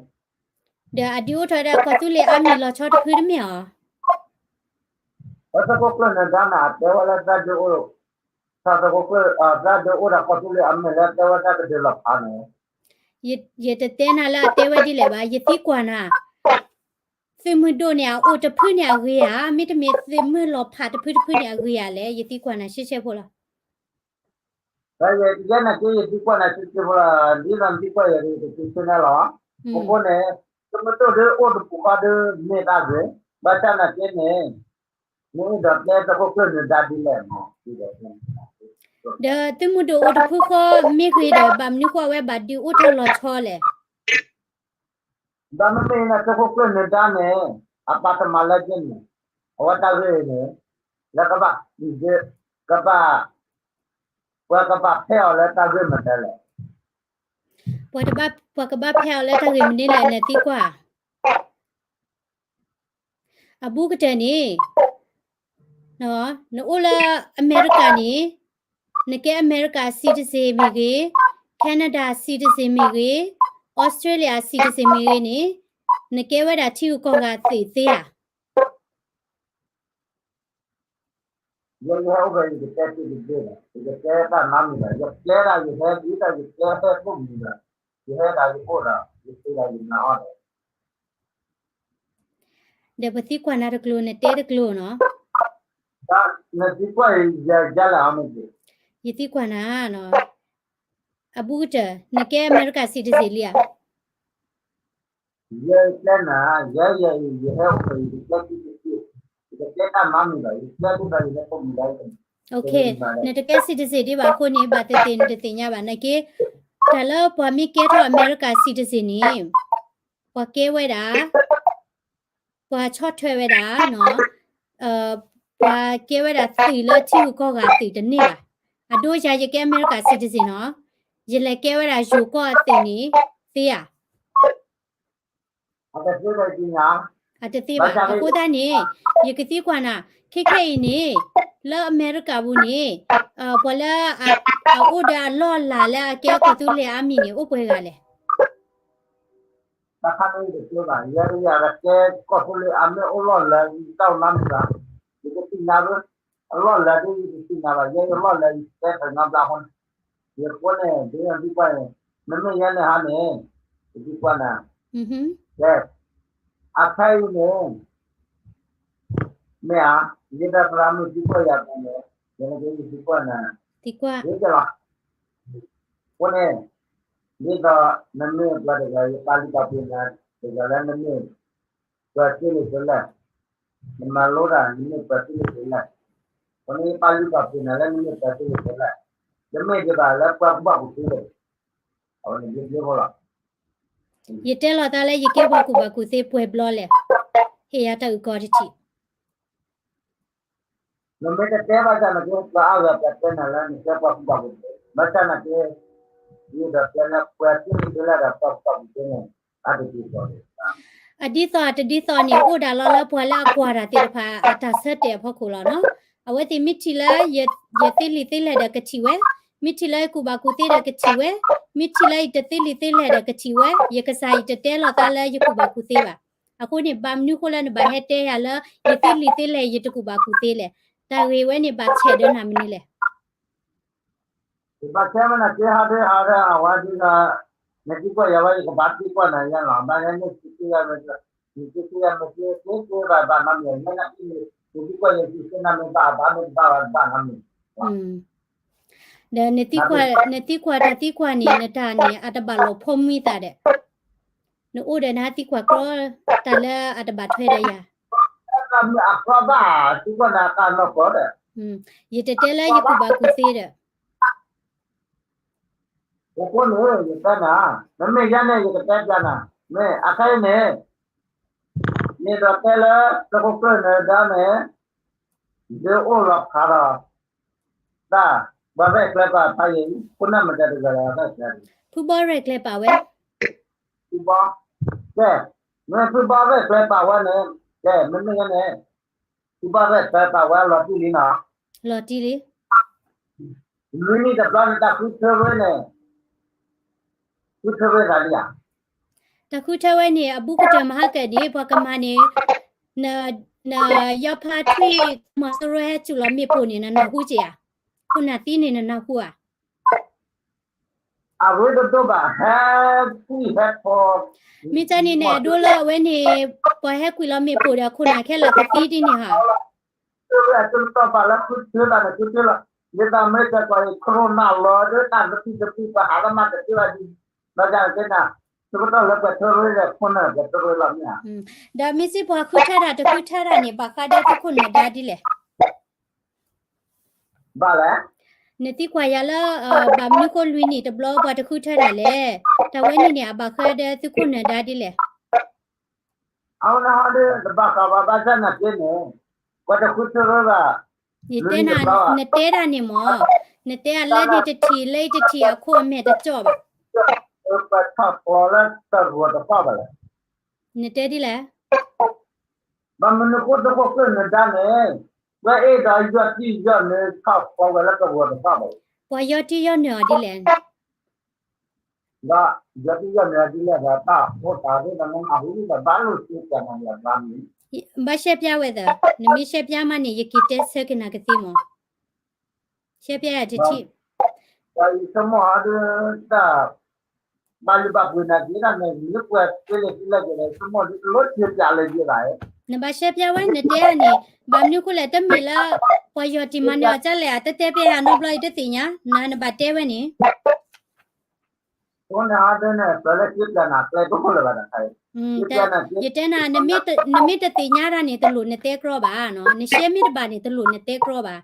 ဒီးအဒုးအိၣ်ထီၣ်ဝဲဒၣ်ကီၢ်သူလ့ၤအါမံၤလီၤဆီတဖုတမ့ၢ်ဧါ. သုးခိၣ်ကျၢၢ်နၢၤဒါန့ၣ် အတဲဝဲလၢတၢ်ဒုးအိၣ် သုးခိၣ်ကျၢၢ် တၢ်ဒုးအိၣ်ဒီးကီၢ်သူလ့ၤအမ့ၢ်လၢတဲဝဲတၢ်ကဒုးလီၤဖးန့ၣ် ယတတဲနၤလၢအတဲဝဲဒ်လဲၣ်ဘၣ်, ယသံကွၢ်နၤ, သုးမုၢ်ဒိၣ်န့ၣ် အအိၣ်တဖုန့ၣ်အဂ့ၤဧါ, မ့တမ့ၢ်သုးမုၢ်လီၤဖးတဖုတဖုန့ၣ်အဂ့ၤဧါလဲၣ်, ယသံကွၢ်နၤရှဲရှဲဖိလီၤ. ယဲနာ်က့ ယသံကွၢ်နၤရှဲရှဲဖိလီၤ, ဒ်သိးနသံကွၢ်ယၤဒီး ယကသံကွၢ်နၤလီၤ. အဃိန့ၣ် သုးမုၢ်ဒိၣ်ဒုးအိၣ်တပူၤဃီဒုး မ့ၢ်တၢ်ဂ့ၤ, ဘၣ်ဆၣ်နာ်က့န့ၣ် မ့ၢ်အဲၣ်ဒိးတဲသုးခိၣ်ကျၢၢ်နၢၤဒါဒ်လဲၣ်မး ဒီးသုးမုၢ်ဒိၣ်အိၣ်တဖုဃီမ့ၢ်ဂ့ၤဒီး ဘၣ်မနုၤဃိအဝဲဘၣ်ဒုးအိၣ်ထီၣ်လီၤဆီလဲၣ်. ဘၣ်မ့မ့ၢ်န့ၣ် သုးခိၣ်ကျၢၢ်နၢၤဒါန့ၣ် အပာ်တမၤလၢက့န့ၣ် အဝဲတၢ်ဂ့ၢ်န့ၣ် လၢကဘၣ် ကဘၣ် ပှၤကဘၣ်ဖဲးအီၤလၢတၢ်ဂ့ၢ်မနုၤလဲၣ်. ပှၤကဘၣ်ဖဲးအီၤလၢတၢ်ဂ့ၢ်မနုၤလဲၣ် နသံကွၢ် အဘူးကတၢၢ်န့ၣ် နအိၣ်လၢအမဲရကၤန့ၣ် နကဲအမဲရကၤ citizen မ့ၢ်ဂ့ၤ, Canada citizen မ့ၢ်ဂ့ၤ, Australia citizen မ့ၢ်ဂ့ၤန့ၣ် နကဲဝဲဒၣ်ထံဂုၤကီၢ်ဂၤသ့ၣ်သ့ဧါ. ယဲယဟဲအိၣ်ဖဲ ယကတဲသ့တဘ့ၣ်ဒီး ယကတဲတၢ်နီတမံၤဒီး ယကျဲဒၣ်ယဟဲဒ်သိးယကျဲဟဲအိၣ်မံၤဒီး ယဟဲဒၣ်ယအိၣ်ဒီး ယသ့ဒၣ်ယနာ်အီၤဒီး ဒီးပသံကွၢ်နၤတကျိၤ နတဲတကျိၤနီၤ. နသံကွၢ်ယၤလဲၣ်အီၤမ့ၢ်က့. ယသံကွၢ်နၤနီၤ. အဘူးကတၢၢ် နကဲအမဲရကၤ citizen လံဧါ. ယဲကျဲနၤ ယဲယဲအံၤ ယဟဲအိၣ်ဖဲ ယကကျဲသ့တဘ့ၣ် ယကကျဲတၢ်နီတမံၤဒီး ယကျဲဒ်သိးယဟဲအိၣ်မံၤဒီး နတကဲ citizen ဒံးဘၣ်အဃိန့ၣ် ဘၣ်သ့ၣ်သ့ၣ်နတသ့ၣ်ညါဘၣ်နာ်က့ တၢ်လၢပှၤမ့ၢ်ကဲထီၣ်အမဲရကၤ citizen န့ၣ် ပှၤကဲဝဲဒၣ် ပှၤဆီၣ်ထွဲဝဲဒၣ် ပှၤကဲဝဲဒၣ်သုးလၢထံဂုၤကီၢ်ဂၤသုးတန့ၢ်ဘၣ်. အဒိယၤယကဲအမဲရကၤ citizen နီၤ ယလဲၤကဲဝဲဒၣ်ယိၤကီၢ်အသုးန့ၣ် သ့ဧါ. အတသ့ဘၣ် အတသ့ဘၣ်. အဃိသတးန့ၣ် ယကသံကွၢ်နၤ ခဲခဲအံၤန့ၣ် လၢအမဲရကၤပူၤန့ၣ် ပှၤလၢအအိၣ်ဒီးအလီၢ်အလၤလၢအကဲကီၢ်သူလ့ၤအါမံၤန့ၣ် အိၣ်ပှဲၤဂၤလဲၣ်. တခါန့ၣ်တသ့ဘၣ် ယဲယၤကဲ ကီၢ်သူလ့ၤအါမံၤအိၣ်လီၢ်လၢ ယတၢ်အိၣ်နီတမံၤဘၣ် ယကသ့ၣ်ညါဘၣ် အလီၢ်လၢဒ်ယတသ့ၣ်ညါဘၣ် ယဲယလီၢ်လၢယတဲဖဲနီတဘျီအဃိန့ၣ် ယဃိန့ၣ် ဒ်ယသံကွၢ်န့ၣ် နမ့ၢ်ယဲန့ၣ်ဟါန့ၣ် ယသံကွၢ်နၤ ကဲ အခါအံၤန့ၣ် မ့ၢ်ဧါ ယဒီးသရၣ်မုၣ်သံကွၢ်ယၤန့ၣ် ယနကယသံကွၢ်နၤ သံကွၢ် ဒ်ကလီၤ အဃိန့ၣ် ဒ်သိးနမ့ၢ်ပှၤတဂၤ ယပာ်လုၢ်ပာ်ပှ့ၤနၤတဂၤလၢနမ့ၢ် ပှၤက့လ့ၤကလဲၣ် နမၤလိတၢ် နမ့ၢ်ပှၤက့လ့ၤကလဲၣ် အဃိန့ၣ် ယပာ်လုၢ်ပာ်ပှ့ၤနၤလၢနမ့ၢ်ပှၤက့လ့ၤကလဲၣ် ယမ့ၢ်ဒံးဘၣ်လၢပှၤကူၣ်ဘၣ်ကူၣ်သ့လၢ အဝဲန့ၣ်ဒ်ဘျီလီၤ ယတဲလီၤသးလၢယကဲပှၤကူၣ်ဘၣ်ကူၣ်သ့ပှဲၤဘျီလဲၣ် ဟ့ၣ်ယၤတၢ်အုၣ်ကီၤတထံၣ် နမ့ၢ်တတဲဘၣ်ဆၣ်န့ၣ် ပှၤအါဂၤပှၤတဲနၤလၢနကဲပှၤကူၣ်ဘၣ်ကူၣ်သ့ ဘၣ်ဆၣ်နာ်က့ ယအဲၣ်ဒိးတဲလၢပှၤက့လ့ၤကလဲၣ်ဒီးပှၤကူၣ်ဘၣ်ကူၣ်သ့န့ၣ် အတဒ်သိး အဒ်သိးတဒ်သိးန့ၣ် အိၣ်ဒၣ်လီၤလၢပှၤလၢအကွၢ်တၢ်သ့ၣ်တဖၣ်အတၢ်ဆၢတဲာ်အဖီခိၣ်လီၤနီၤ အဝဲသ့ၣ်မ့ၢ်ထံၣ်လၢ ယသ့လံာ်သ့လဲၢ်ဒီးကထံၣ်ဝဲ, မ့ၢ်ထံၣ်လၢယကူၣ်ဘၣ်ကူၣ်သ့ဒီးကထံၣ်ဝဲ, မ့ၢ်ထံၣ်လၢယတသ့လံာ်သ့လဲၢ်ဒီးကထံၣ်ဝဲ, ယကစၢ်ယတတဲလီၤသးလၢယကူၣ်ဘၣ်ကူၣ်သ့ဘၣ်. အဃိန့ၣ် ဘၣ်မနုၤဃိလၢနဘၣ်ဟဲတဲယၤလၢ ယသ့လံာ်သ့လဲၢ်ယတကူၣ်ဘၣ်ကူၣ်သ့လဲၣ်. တၢ်ဂ့ၢ်ဝဲန့ၣ်ဘၣ်ဆဲးဒီးနၤမနုၤလဲၣ်. ယဘၣ်ဆဲးမနၤက့ဟးဒ်ဟးဒ်အဝဲဒ်ဒီး နသံကွၢ်ယၤဝဲ ယကဘၣ်သံကွၢ်နၤယဲလီၤ. ဘၣ်ဟဲန့ၣ် သံကွၢ်ယၤမ့ၢ်က့ နသံကွၢ်ယၤမ့ၢ်က့ သ့သ့ဘၣ်ဘၣ်နီတမံၤ ယဲနာ်က့ နသံကွၢ်ယၤသံကွၢ်နၤမ့ၢ်ဘၣ်ဘၣ်မ့ၢ်တဘၣ်ဘၣ်ဘၣ်နီတမံၤ ဒီးနသံကွၢ်တၢ်သံကွၢ်န့ၣ် နတၢ်န့ၣ် အတဘၣ်လီၤဖိမှံသးဒီး နအိၣ်ဒီးနဟးသံကွၢ်ကျီ တၢ်လၢအတဘၣ်ထွဲဒီးယၤ အကျီဘၣ် သံကွၢ်နၤတၢ်နီၢ်ကီၢ်ဒီး ယတတဲလၢယကူၣ်ဘၣ်ကူၣ်သ့ဒီး အဃိန့ၣ် ယတဲနၤ, မ့မ့ၢ်ယဲန့ၣ် ယကတဲပျးနၤ, မ့ၢ်အခါအံၤန့ၣ် ယအဲၣ်ဒိးတဲလၢ သုးခိၣ်ကျၢၢ်နၢၤဒါန့ၣ် ဒုးအိၣ်လီၤဖးဒီး တၢ် ပှၤရဲၣ်ကျဲၤပာ်ဖးယံၤ ခိၣ်နၢ်မတၤတဂၤလၢရဲၣ်ကျဲၤ ဖုဘီရဲၣ်ကျဲၤပာ်ဝဲ, ဖုဘီ, ကဲ, မ့ၢ်ဖုဘီရဲၣ်ကျဲၤပာ်ဝဲန့ၣ်, ကဲ, မ့မ့ၢ်န့ၣ်, ဖုဘီရဲၣ်ကျဲၤပာ်ဝဲလီၤတံၢ်လံနီၤ, လီၤတံၢ်လံ, လွံၢ်နံၣ်တဘျီန့ၣ် တၢ်ဃုထၢဝဲန့ၣ်, ဃုထၢဝဲသးလံဧါ, တၢ်ဃုထၢဝဲန့ၣ် အဘူးကတၢၢ်မၤဟါကၢၣ်ဒံး ပှၤကမၤန့ၣ်, န, နယီဖါထွံၣ် မီၤစိရိၤဟဲစူၢ်လီၤမ့ၣ်ပိၢ်န့ၣ် နနၢ်ဟူက့ၤဧါ, ခိၣ်နၢ်သံန့ၣ် နနၢ်ဟူဧါ အရ့ဒိၣ်ဒိၣ်ဘၣ် ဟဲကွံာ်ဟဲဖိး, မ့ၢ်တၢ်န့ၣ်န့ၣ် အဒိလၢအဝဲန့ၣ်, ပှၤဟဲကွံာ်လီၤမ့ၣ်ပိၢ်ဒီး အခိၣ်နၢ်ခဲလၢာ်ကသံဒ်န့ၣ်ဧါ, တၢ်တတီၤပာ်လၢဃုထၢလီၤန့ၣ် ဃုထၢလီၤ, ယသးမ့ၢ်ကကွၢ်အံၤ ခိၣ်နၢ်လီၤဒီးတၢ်သဘံၣ်သဘုၣ် ပှၤဟးလၢမၤကသ့လီၤဒ်, ဘၣ်ဆၣ်ကသ့နၤ, တကတီၢ်လၢပှၤထၢဝဲဒီး ခိၣ်နၢ်ပှၤထၢဝဲလီၤမ့ၢ်ဧါ, ဒီးမ့ၢ်စ့ၢ်ပှၤဃုထၢတၢ်တဃုထၢတၢ်န့ၣ် ဘၣ်ဃးဒီးသုခိၣ်နၢ်ဒါဒ်လဲၣ် ဘၣ်လဲၣ်, နသံကွၢ်ယၤလၢ, ဘၣ်မနုၤဃိလွံၢ်နံၣ်တဘျီ ပှၤတဃုထၢတၢ်လဲၣ်, တၢ်ဝဲန့ၣ်န့ၣ် အဘၣ်ဃးဒီးသုခိၣ်နၢ်ဒါဒ်လဲၣ်, အဝဲန့ၣ်ဟီဒီး တဘၣ်ဃးဘၣ်ဘၣ်ဆၣ်နာ်က့န့ၣ်, ပှၤတဃုထၢဝဲဘၣ်, ယတဲနၤ, နတဲတၢ်န့ၣ်မ့ၢ်, နတဲအလၢန့ၣ်တထံၣ်လၢအံၤတထံၣ်အခိၣ်အမဲာ်တကၠီၣ်ဘၣ်, ပှၤထီၣ်ဖျိးလၢတရူးတဖၣ်ဘၣ်လဲၣ်, နတဲဒ်လဲၣ် ဘၣ်မနုၤဃိသုးခိၣ်ကျၢၢ်နၢၤဒါန့ၣ်, ဝဲအဲၣ်ဒိးယီၢ်တံၢ်ယီၢ်နၢၤထီၣ်ဖျိးဝဲလၢကရၢတဖၣ်ဘၣ်, ပှၤယီၢ်တံၢ်ယီၢ်နၢၤအီၤဒ်လဲၣ်, ဒီးယီၢ်တံၢ်ယီၢ်နၢၤဒ်လဲၣ်ဒီး တၢ်အိၣ်သးဒ်ဒီးနမၤဟူဒ်ဒီးဘၣ်လိာ်စ့ၢ်ကီးနၤယၤဘၣ်မံၤ, ဘၣ်ရှဲပျါဝဲသၢ, နမ့ၢ်ရှဲပျါမးန့ၣ် ယက့ၤတဲဆၢက့ၤနၤကသ့မး, ရှဲပျါယၤတထံၣ် ပှၤအံၤဆိကမိၣ်ဟီဒုးတၢ်, ဘၣ်ယဘၣ်ပှ့ၤနၤက့ၤဒၣ်န့ၣ် မ့ၢ်ပှၤက့ၤလဲၤက့ၤလဲၤက့ၤဒီး ဆိကမိၣ်ဒုးတလိၣ်စ့ပျးလဲၤက့ၤဘၣ်, နဘၣ်ရှဲပျါဝဲနတဲန့ၣ်, ဘၣ်မနုၤဃိလဲၣ် တမ့ၢ်လၢ, ပှၤယီၢ်တံၢ်မၤနၢၤအီၤကလဲၣ် တတဲပျါယၤနီတဘျီအံၤတသ့ၣ်ညါ, နၤနဘၣ်တဲဝဲန့ၣ် အဃိန့ၣ်ဟီဒုးန့ၣ် ပှၤလၢစ့ပျးနၤကျဲတအိၣ်လၢၤဘၣ်တခါအံၤ, ယတဲနၤ, နမ့ၢ်တသ့ၣ်ညါတၢ်န့ၣ် တလိၣ်နတဲကြီဘၣ်နီၤ, နရှဲမ့ၢ်တဘၣ်န့ၣ် တလိၣ်နတဲကြီဘၣ်,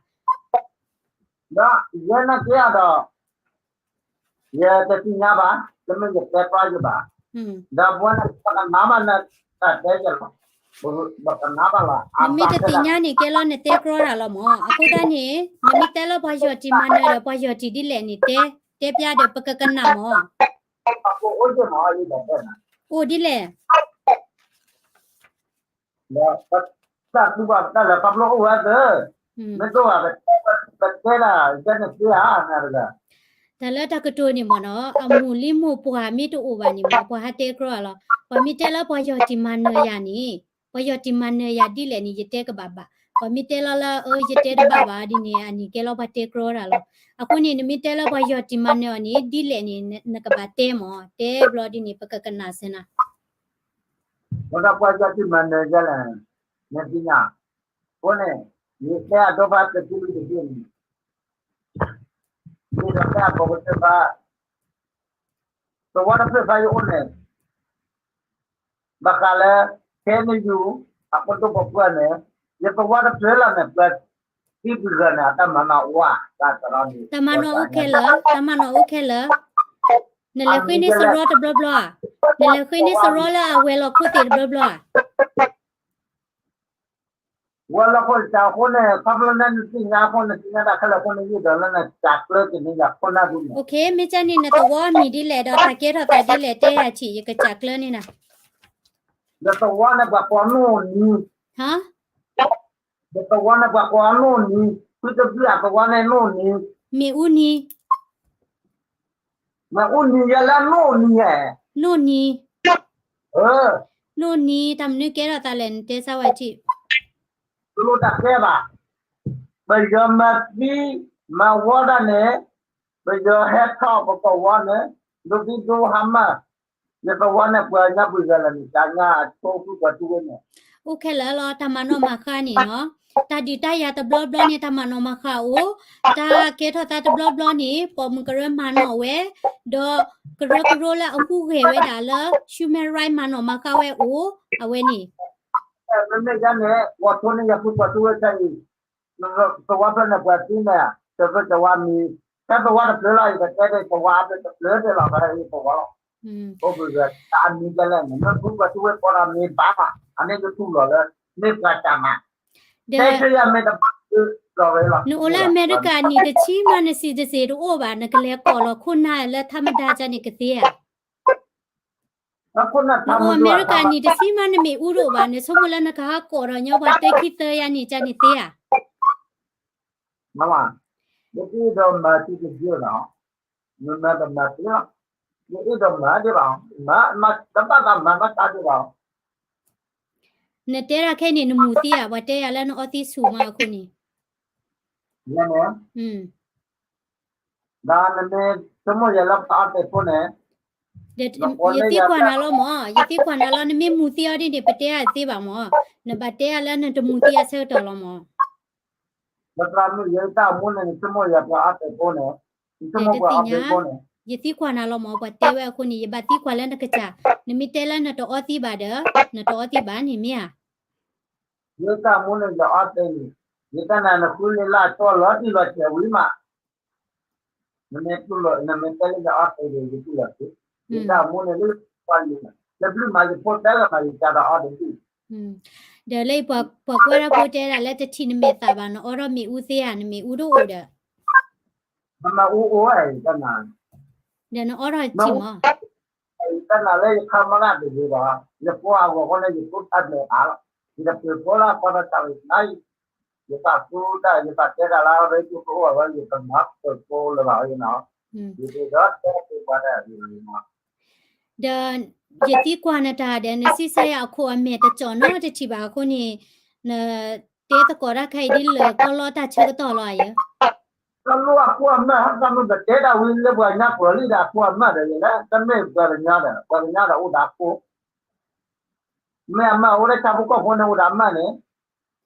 ဒီးယဲနာ်က့အဒီး ယတသ့ၣ်ညါဘၣ်, တမ့ၢ်ယတဲကြီယဘၣ်, ဒီးပဝဲန့ၣ် ပကနၣ်ဘၣ်နၤ, တၢ်တဲယလီၤ, ပကနၣ်ဘၣ်လီၤ, နမ့ၢ်တသ့ၣ်ညါန့ၣ် ကဲလီၤနတဲကြီတၢ်လီၤမး, အဃိသတးန့ၣ်, နမ့ၢ်တဲလၢပှၤယီၢ်တံၢ်မၤနၢၤဒီး ပှၤယီၢ်တံၢ်ဒ်လဲၣ်န့ၣ် တဲ, တဲပျါဒီးပကကနၣ်မး, အိၣ်ဒ်လဲၣ် ဒီးပတၢ်တူၢ်ဘၣ်ပတၢ်လၢခီဖျိအိၣ်ဝဲသၢ, မ့ၢ်တအိၣ်ဘၣ် ပတဲဒၣ် ယဲန့ၣ်သ့ဧါ နတဂၤ, တၢ်လၢတၢ်ကတိၤန့ၣ်မ့ၢ်နီၤ အမိၢ်လံမိၢ်ပှၢ်မ့ၢ်တအိၣ်ဘၣ်န့ၣ်မ့ၢ် ပှၤဟးတဲကြီအီၤလီၤ, ပှၤမ့ၢ်တဲလၢပှၤယီၢ်တံၢ်မၤနၢၤယၤန့ၣ်, ပှၤယီၢ်တံၢ်မၤနၢၤယၤဒ်လဲၣ်န့ၣ် ယတဲကဘၣ်ဘၣ်, ပှၤမ့ၢ်တဲလီၤလၢအၢ ယတဲတဘၣ်ဘၣ်ဒ်န့ၣ် အန့ၣ်ကဲလီၤပှၤတဲကြီတၢ်လီၤ, အဃိန့ၣ် နမ့ၢ်တဲလၢပှၤယီၢ်တံၢ်မၤနၢၤအီၤန့ၣ် ဒ်လဲၣ်န့ၣ် နကဘၣ်တဲမ့ၢ် တဲဘျီဒ်န့ၣ် ပကကနၣ်စၢၤနၤ ဝဲဒၣ်ပှၤယီၢ်တံၢ်မၤနၢၤယဲလဲၣ်, နသ့ၣ်ညါ, အဃိန့ၣ်, ယတဲအဒိဖးတကူလံတကူန့ၣ်, ယဒီးတဲအဘီကတၢၢ်ဖး, သဝီတဖျၢၣ်ဖးယအိၣ်န့ၣ်, ဘၣ်ဃးလၢ, ခဲနယူၤ, အပဒိၣ်ပပှၢ်န့ၣ်, ယသဝီတဖျၢၣ်လီၤန့ၣ် ပှၤသံပှၤဂၤန့ၣ် အတၢ်မၤနီၣ်ဝါ, တၢ်မၤနီၣ်အိၣ်ခဲလၢာ်, တၢ်မၤနီၣ်အိၣ်ခဲလၢာ်, နလဲၤဃ့န့ၢ်စရီတဘျီဘျီဧါ, နလဲၤဃ့န့ၢ်စရီလၢအဝဲၤလီၢ်ခိၣ်သ့ၣ်တဘျီဘျီဧါ ဝဲၤလီၢ်ခိၣ်တၢ်အဃိန့ၣ် ခီဖျိလၢနသ့ၣ်ညါအဃိ နသ့ၣ်ညါတၢ်ခဲလၢာ်အဃိ နယုၢ်ဒီးလၢနစးကျၢက့ၤန့ၢ်ယၤခိၣ်နၢ်ဒ်န့ၣ်, မ့ၢ်ကဲန့ၣ် နသဝီအမံၤဒ်လဲၣ် ဒီးတၢ်ကဲထီၣ်သးဒ်လဲၣ် တဲယၤထံၣ် ယကစးကျၢန့ၢ်နၤ, ယသဝီန့ၣ်ပှၤကိးနိၣ်နံၤ, ယသဝီန့ၣ်ပှၤကိးအနိၣ်နံၤ, ဖုတဘျုးအသဝီန့ၣ်နိၣ်နံၤ, မ့ၣ်အူနံၤ မ့ၣ်အူနံၤယဲလၢနိၣ်နံၤဧါ, နိၣ်နံၤ, နိၣ်နံၤ တၢ်မနုၤကဲထီၣ်သးလဲၣ် နတဲဆါဝဲထံၣ်, တလိၣ်တၢ်ကဲဘၣ်, ပယီၤမၤသံ, မၤဝီဒၣ်န့ၣ်, ပယီၤဟဲထီၣ်ပသဝီန့ၣ်, ဒိသံဒိဟါမၢ်, ယသဝီန့ၣ်ပှၤညါပှၤဂၤလၢာ်န့ၣ် တၢ်ညါအဆိဖုပှၤတူၢ်ဝဲန့ၣ်, အိၣ်ခဲလၢာ်လီၤ တၢ်မၤနီၣ်မၤဃါန့ၣ်နီၤ, တၢ်ဒုးတၢ်ယၤတဘျီဘျီန့ၣ် တၢ်မၤနီၣ်မၤဃါအိၣ်, တၢ်ကဲထီၣ်သးတဘျီဘျီန့ၣ် ပိာ်မုၣ်ကရၢမၤနီၣ်ဝဲ, ဒီးကရၢကရိလၢအဟူးဂဲၤဝဲဒၣ်လၢ human right မၤနီၣ်မၤဃါဝဲအိၣ်, အဝဲန့ၣ် မ့မ့ၢ်ယၤန့ၣ် ပှၤထိန့ၢ်ယၤဖုပှၤတူၢ်ဝဲခဲအံၤ, သဝီဖျၢၣ်န့ၣ်ပှၤသံန့ၣ်, တသဝီမံၤ, တသဝီတဖျၢၣ်လီၤ ယကတဲဒ်သဝီအဘျ့တဖျၢၣ်ဒ်လီၤ ဖဲအံၤသဝီလီၤ, အိၣ်ဘှံးဂၤ တၢ်အမံၤကဲလဲၣ်န့ၣ် မ့ၢ်ဖုပှၤတူၢ်ဝဲကိးဒီးမ့ၢ်ဘၣ်မး အန့ၣ်တတူၢ်လီၤလၢ မ့ၢ်ပှၤတၢ်မၤ, တဲဆၢယၤမ့ၢ်တဘၣ် နအိၣ်လၢအမဲရကၤနံၣ်တဆံမး နစံးတစ့ၢ်တအိၣ်ဘၣ်, နကလဲၤကိးလီၤခိၣ်နၢ်လၢထးမဒါကန့ၣ်ကသ့ဧါ. နအိၣ်အမဲရကၤနံၣ်တဆံမး နမ့ၢ်အူတအိၣ်ဘၣ်, နဆိကမိၣ်လၢနကဟးကိးဒီးညီပှၤတၢခံသၢယၤနံၣ်ကန့ၣ်သ့ဧါ. မ့ၢ်, ယအ့ၣ်ဒိးမၤသ့, ယအ့ၣ်ဒိးမၤဒံးဘၣ်, မၤ, တဘၣ်သးမၤဘၣ်တၢ်ဒံးဘၣ်. နတဲတၢ်ခဲအံၤန့ၣ် နမူၤသံဧါ, ပှၤတဲယၤလၢနအီသံဆူၣ်မးအဃိန့ၣ်. ဒီးနမ့ၢ်ဆိကမိၣ်ယၤလၢပှၤအီသံးဖိန့ၣ်, ယသံကွၢ်နၤလီၤမၢ်, ယသံကွၢ်နၤလီၤ, နမ့ၢ်မူၤသံအီၤဒ်န့ၣ် ပတဲအသ့ဘၣ်မၢ်, နဘၣ်တဲအီၤလၢနတမူၤသံအဆၢကတီၢ်လီၤမၢ်. ယသံကွၢ်နၤလီၤ, ယသံကွၢ်နၤလီၤမၢ်, ပှၤတဲဝဲအဃိန့ၣ် ယဘၣ်သံကွၢ်လၢနကစၢ်, နမ့ၢ်တဲလၢနတအီသံးဘၣ်ဒီး, နတအီသံးဘၣ်န့ၣ်မ့ၢ်ဧါ. ယတၢ်မူန့ၣ် ယအီသံးန့ၣ်, ယတၢ်နၤနဃုန့ၢ်လၢအကၠီလီၤတံၢ်လီၤဆဲးဝံၤမး, နမ့ၢ်တဲလၢယအီသံးဒီး ယတူၢ်လီၤသ့, ယတၢ်မူန့ၣ်လၢပှၤလံ, လၢဘျုးမးယဖိတဲလီၤမး ယတၢ်ဒီးအီတဒူၣ်. ဒီးလၢပှၤကွၢ်တၢ်ဖိတဲဒၣ်လၢတထံၣ်နမဲာ်သးဘၣ် နအီထီၣ်မ့ၣ်အူသ့ဧါ, နမ့ၣ်အူတအိၣ်ဒီး မ့ၣ်အူအိၣ်ဝဲတနၤ, ဒီးနအီထီၣ်ထံၣ်မး, တနၤလၢယခါမရၣ်တဂ့ၤဒီး ယဖိအဂီၢ်ဃိန့ၣ် ယဖိတၢ်မဲာ်အါလီၤ, ယတပၢၤဖိလၢပှၤတၢ်တၢ်ဝဲနၤအံၤ, ယဘၣ်သူတၢ် ယဘၣ်တဲတၢ်လၢအရ့ဒိၣ်ကအိၣ်ဝဲ ယတမၤပၢၤဖိလၢၤဘၣ်အံၤနီၤ, ယဒ်ဒီးတဲပှၤတၢ် ဒီးယသံကွၢ်နတၢ်ဒီး နစံးဆၢယၤအခိၣ်အမဲာ်တကၠီၣ်နီတထံၣ်ဘၣ်အဃိန့ၣ်, နတဲသကိးတၢ်ခဲအံၤဒ်လၢကီၢ်လီၤတၢ်ဆၢကတီၢ်လီၤဧါ. တလိၣ်အခိၣ်အမဲာ် ဟဲသးမုၢ် ပတဲတၢ်ဝံၤလၢပှၤကညီပှၢ်လံဒီးအခိၣ်အမဲာ်ဒီးယလဲၣ်, တမ့ၢ်ပှၤကညီဒီး ပှၤကညီဒီးအိၣ်ဒီးအခိၣ်, မ့ၢ်အမၢ်အိၣ်လၢဆၣ်ဖိကီၢ်ဖိန့ၣ်အိၣ်ဒီးအမၢ်န့ၣ်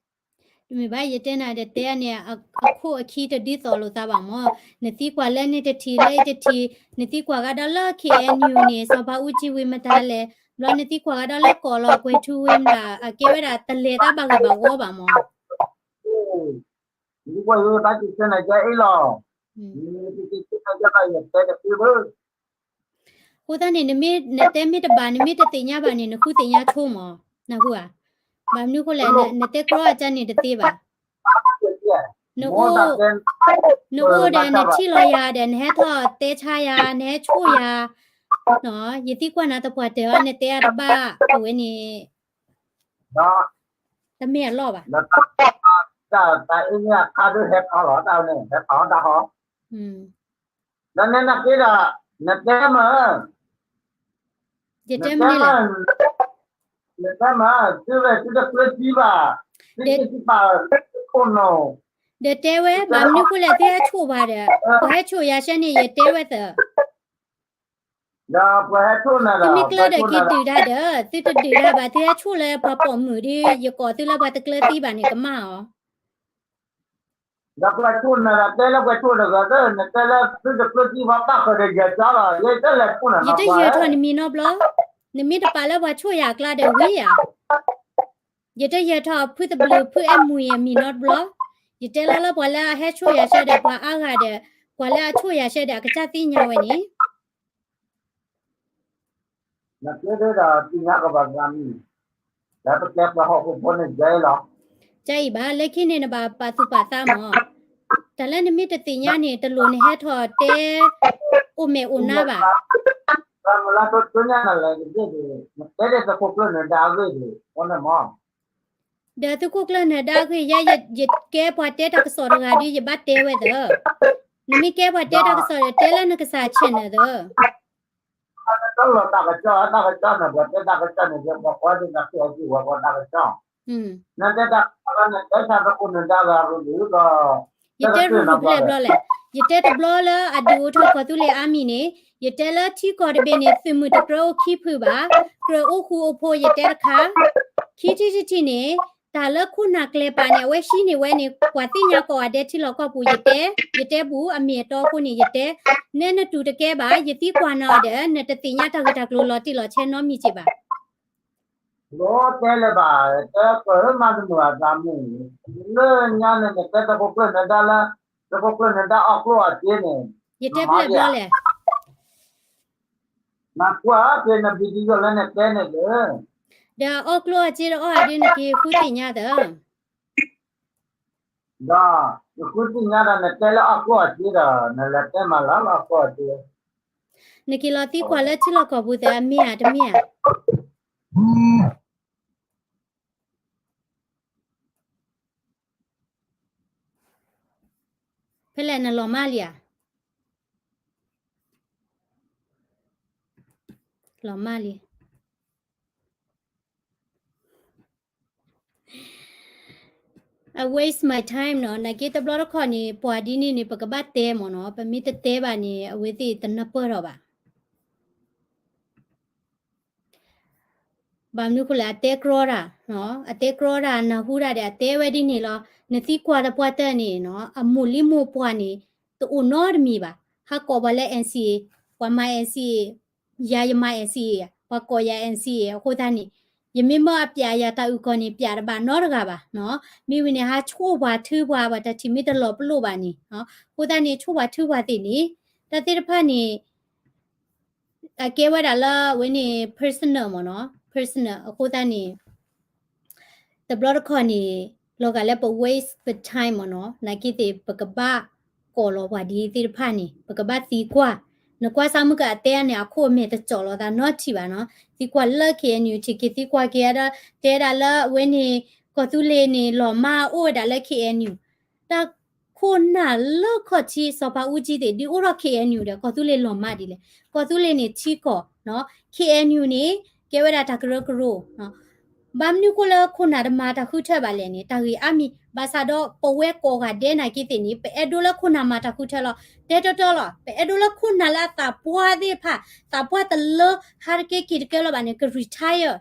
တမ့ၢ်ဘၣ် ယတဲနၤဒီးတဲန့ၣ် အခိၣ်အခံတဒ်သိးလိာ်သးဘၣ်မၢ်, နသံကွၢ်လၢန့ၣ်တထံၣ်လၢအံၤတထံၣ်, နသံကွၢ်ကဒီးလၢ ခ့ၣ်အဲၣ်ယူၣ်န့ၣ် စီၤဘးအူကၠံဝံၤမတၤလဲၣ်, ဘျီနသံကွၢ်ကဒီးလၢကိးလီၤကွဲၤထူဝ့မတၤ, အကဲဝဲဒၣ်တလဲၤတၢ်ဘၣ်ဂ့ၢ်ဘၣ်ဝီဘၣ်မၢ်. ယသံကွၢ်ယဘၣ်တံၢ်ဆၢနၤယဲအ့ၣ်လီၤ, ယတံၢ်ဆၢနၤယဲဘၣ်ယတဲတသ့ဘၣ် အဃိသတးန့ၣ် နမ့ၢ်နတဲမ့ၢ်တဘၣ် နမ့ၢ်တသ့ၣ်ညါဘၣ်န့ၣ် နဃုသ့ၣ်ညါဆိမၢ်, နၢ်ဟူဧါ. ဘၣ်မနုၤအဃိလဲၣ်, နတဲကြီအကၢန့ၣ်တသ့ဘၣ်. နအိၣ်ဒီးနထံၣ်လီၤယၤဒီး နဟဲထီၣ်တဲဆါယၤ နဟဲဆိၣ်ယၤ, ယသံကွၢ်နၤသပှၢ်တၢၢ်အီၤ နတဲအတဘၣ်အဝဲန့ၣ် တမ့ၢ်အလီၢ်ဘၣ်. တၢ်အ့ၣ်န့ၣ်အခါဒုးဟဲထီၣ်လီၤ တၢ်န့ၣ် ဟဲထီၣ်တၢ်ဟီ ဒီးနဲနက့ဒီး နတဲမး, ယတဲမး, နတဲမး, သုဝဲသုတကျၢၤသံဘၣ်, သုတပာ်ခိၣ်နူာ်, ဒီးတဲဝဲ ဘၣ်မနုၤဃိလဲၣ် သုဟဲဆိၣ်ပှၤဒီး, ပှၤဟဲဆိၣ်ယၤဆၢန့ၣ် ယတဲဝဲသၢ ဒီးပှၤဟဲဆိၣ်နၤဒီး သုမ့ၢ်ကျၢၤဒီးက့ၤဒုးတၢ်ဒီး သုတဒုးတၢ်ဘၣ် သုဟဲဆိၣ်လၢပှၤပိာ်မုၣ်ဒီး ယကိးသုလၢပှၤတကျၢၤသံဘၣ်န့ၣ် ကမၣ်အီၤ ဒီးပှၤဆိၣ်နၤဒီး တဲလၢပှၤဆိၣ်တဂၤသၢ နတဲလၢသုတကျၢၤသံဘၣ်ဘၣ်ဃၢၤဒီးယၤကၠီလီၤ ယတလဲၤပူနၤနီၤ ယတယၢၤထီၣ်နမံၤနီတဘျီ, နမ့ၢ်တပာ်လၢပှၤဆိၣ်ယၤအကျါဒီးဝံၤဧါ, ယတယၢၤထီၣ်ဖုသဘျုးဖုအဲၣ်မူၤအံၤအမံၤနီတဘျီ, ယတဲလီၤလၢပှၤလၢအဟဲဆိၣ်ယၤဆၢဒီးပှၤအါဂၤဒီး, ပှၤလၢအဆိၣ်ယၤဆၢဒီးအကစၢ်သ့ၣ်ညါဝဲန့ၣ် နကဲဒီးသ့ၣ်ညါကဘၣ်သးမံၤ, လၢပတဲပှၤဟီၣ်ခိၣ်ဖိန့ၣ်ယဲလီၤ. ကအံၤဘၣ် လၢခံန့ၣ်နဘၣ်ပာ်သူၣ်ပာ်သးမး, တၢ်လၢနမ့ၢ်တသ့ၣ်ညါန့ၣ် တလိၣ်နဟဲထီၣ်တဲ အိၣ်မဲာ်အိၣ်နါဘၣ်. လၢတညါနလဲၤတဘ့ၣ်န့ၣ် နတဲဒၣ်သုးခိၣ်ကျၢၢ်နၢၤဒါအဂ့ၢ်န့ၣ် အိၣ်န့ၣ်မး ဒီးသုးခိၣ်ကျၢၢ်နၢၤဒါအဂ့ၢ် ယဲ ယကဲပှၤတဲတၢ်ကစီၣ်တဂၤဒီး ယဘၣ်တဲဝဲသၢ, နမ့ၢ်ကဲပှၤတဲတၢ်ကစီၣ်ဒီး တဲလၢနကစၢ် channel သၢ တၢ်လီၢ်တၢ်ကစီၣ် တၢ်ကစီၣ်န့ၣ် ပှၤတဲတၢ်ကစီၣ်န့ၣ် ပှၤကွၢ်ဒ်နၤသ့ၣ်အီၤက့ၤဝဲပှၤတၢ်ကစီၣ်, နတဲတၢ်ကစီၣ်န့ၣ် တဲဆါသုးခိၣ်နၢၤဒါဂၤရူၤလံဒီး, ယတဲရူၤရူၤဖျဲၣ်ဘျီလဲၣ်, ယတဲတဘျီလၢအဒုးအိၣ်ထီၣ်ကီၢ်သူလ့ၤအါမံၤန့ၣ်, ယတဲလၢထံကီၢ်တဘ့ၣ်န့ၣ် သုးမုၢ်တကြၢးအိၣ်ခံဖုဘၣ်, ကြၢးအိၣ်ဃူအိၣ်ဖိးယတဲတခါ, ခံထံၣ်တထံၣ်န့ၣ်, တၢ်လၢခိၣ်နၢ်ကျဲၤပာ်န့ၣ် အဝဲဟံးန့ၢ်ဝဲန့ၣ် ပှၤသ့ၣ်ညါကိးဂၤဒဲးထံလီၢ်ကီၢ်ပူၤယတဲ, ယတဲပူၤအမ့ၢ်အတီအဃိန့ၣ်ယတဲ, နဲနတူၢ်တကဲဘၣ် ယသံကွၢ်နၤအီၤဒီး နတသ့ၣ်ညါတၢ်ဂ့ၢ်တၢ်ကျိၤလီၤတံၢ်လီၤဆဲးနီတမံၤက့ၤဘၣ်. လီၤတဲလၢၤဘၣ်, တဲပၢၢ်မၤတမုာ်အသးမုာ်, လၢညါန့ၣ် နတဲသုးခိၣ်ကျၢၢ်နၢၤဒါလၢ, သုးခိၣ်ကျၢၢ်နၢၤဒါအီၣ်ကျိၣ်အီၣ်စ့န့ၣ်, ယတဲဖျဲၣ်ဘျီလဲၣ်, နကွၢ်က့ၤန video လၢနတဲန့ၣ်ဒီး, ဒီးအီၣ်ကျိၣ်အီၣ်စ့ဒီးအီၣ်အဒုးနက့ၤဃုသ့ၣ်ညါသၢ န ဒီး ယဃုသ့ၣ်ညါဒီး နတဲလၢအီၣ်ကိၢ်အီၣ်စ့ဒီး နလဲၤတဲမၤလၢလၢအီၣ်ကိၢ်အီၣ်စ့ နက့ၤလီၤသံကွၢ်လၢထံလီၢ်ကီၢ်ပူၤသ့အမ့ၢ်ဧါ တမ့ၢ်ဧါ. ဖဲလဲၣ်နလီၤမၢ်လံဧါ. လီၤမၢ်လံ. I waste my time နီၤ, နာ်က့တဘျီတခီၣ်န့ၣ် ပှၤဒ်န့ၣ်န့ၣ် ပကဘၣ်တဲမ့ၢ်နီၤ, ပမ့ၢ်တတဲဘၣ်န့ၣ် အဝဲသ့ၣ်တနၢ်ပၢၢ်ထီၣ်ဘၣ်. ဘၣ်မနုၤဃိလဲၣ် အတဲကြီတၢ်, အတဲကြီတၢ် နၢ်ဟူတၢ်ဒီး အတဲဝဲဒ်န့ၣ်လီၤ. နသံကွၢ်တပှၢ်တၢၢ်န့ၣ်နီၤ အမိၢ်လံမိၢ်ပှၢ်န့ၣ် တအိၣ်နီတမံၤဘၣ်. ဟးကိးပှၤလၢ N C A, ပှၤမၤ N C A, ယၤယမၤ N C A, ပှၤကိးယၤ N C A အဃိသတးန့ၣ် ယမ့ၢ်မၢအပျးယၤတၢ်အုၣ်ကီၤန့ၣ် ပျးတဘၣ်နီတဂၤဘၣ်နီၤ. မ့ၢ်ဝံၤန့ၣ် ဟးဆိၣ်ပှၤထုပှၤ ပှၤတၢ်ထံၣ်မ့ၢ်တလီၤပလိာ်ဘၣ်န့ၣ်, အဃိသတးန့ၣ် ဆိၣ်ပှၤထုပှၤသ့ၣ်န့ၣ် တၢ်သ့ၣ်တဖၣ်န့ၣ် အကဲဝဲဒၣ်လၢအဝဲန့ၣ် personal မ့ၢ်နီၤ, personal အဃိသတးန့ၣ် တဘျီတခီၣ်န့ၣ် လီၤဂာ်လၢပ waste ပ time မ့ၢ်နီၤ, နာ်က့သ့ၣ် ပကဘၣ်ကိးလီၤပှၤဒ်သ့ၣ်တဖၣ်န့ၣ် ပကဘၣ်သံကွၢ်. နကွၢ်စၢ်မုၢ်ကအတဲန့ၣ် အခိၣ်အမဲာ်တကၠီၣ်လိာ်သးနီတထံၣ်ဘၣ်နီၤ. သံကွၢ်လၢ K N U ထံၣ်က့ၤ သံကွၢ်က့ၤဒီး တဲဒၣ်လၢအဝဲန့ၣ် ကီၢ်သူလ့ၤန့ၣ် လီၤမၢ်အိၣ်ဝဲဒၣ်လၢ K N U တၢ်ခိၣ်နၢ်လၢခီၣ်ထံး စီၤပၤအူကၠံသ့ၣ် ဒုးအိၣ်ထီၣ် K N U ဒီး ကီၢ်သူလ့ၤလီၤမၢ်ဒ်လဲၣ်. ကီၢ်သူလ့ၤန့ၣ်ထံကီၢ်နီၤ, K N U န့ၣ် ကဲဝဲဒၣ်တၢ်ကရၢကရိနီၤ. ဘၣ်မနုၤဃိလၢခိၣ်နၢ်တမၤတၢ်ဃုထၢဘၣ်လဲၣ်န့ၣ် တၢ်ဂ့ၢ်အါမံၤ, ဘၣ်ဆၣ်ဒီးပဝဲကိးဂၤဒဲးနာ်က့သ့ၣ်န့ၣ် ပအဲၣ်ဒိးလၢခိၣ်နၢ်မၤတၢ်ဃုထၢလီၤ. တဲတီတီလီၤ, ပအဲၣ်ဒိးလၢခိၣ်နၢ်လၢအသးပှၢ်သ့ၣ်တဖၣ်, သးပှၢ်တလၢ ဟးတကဲက့ၤတကဲလၢၤဘၣ်န့ၣ် က retire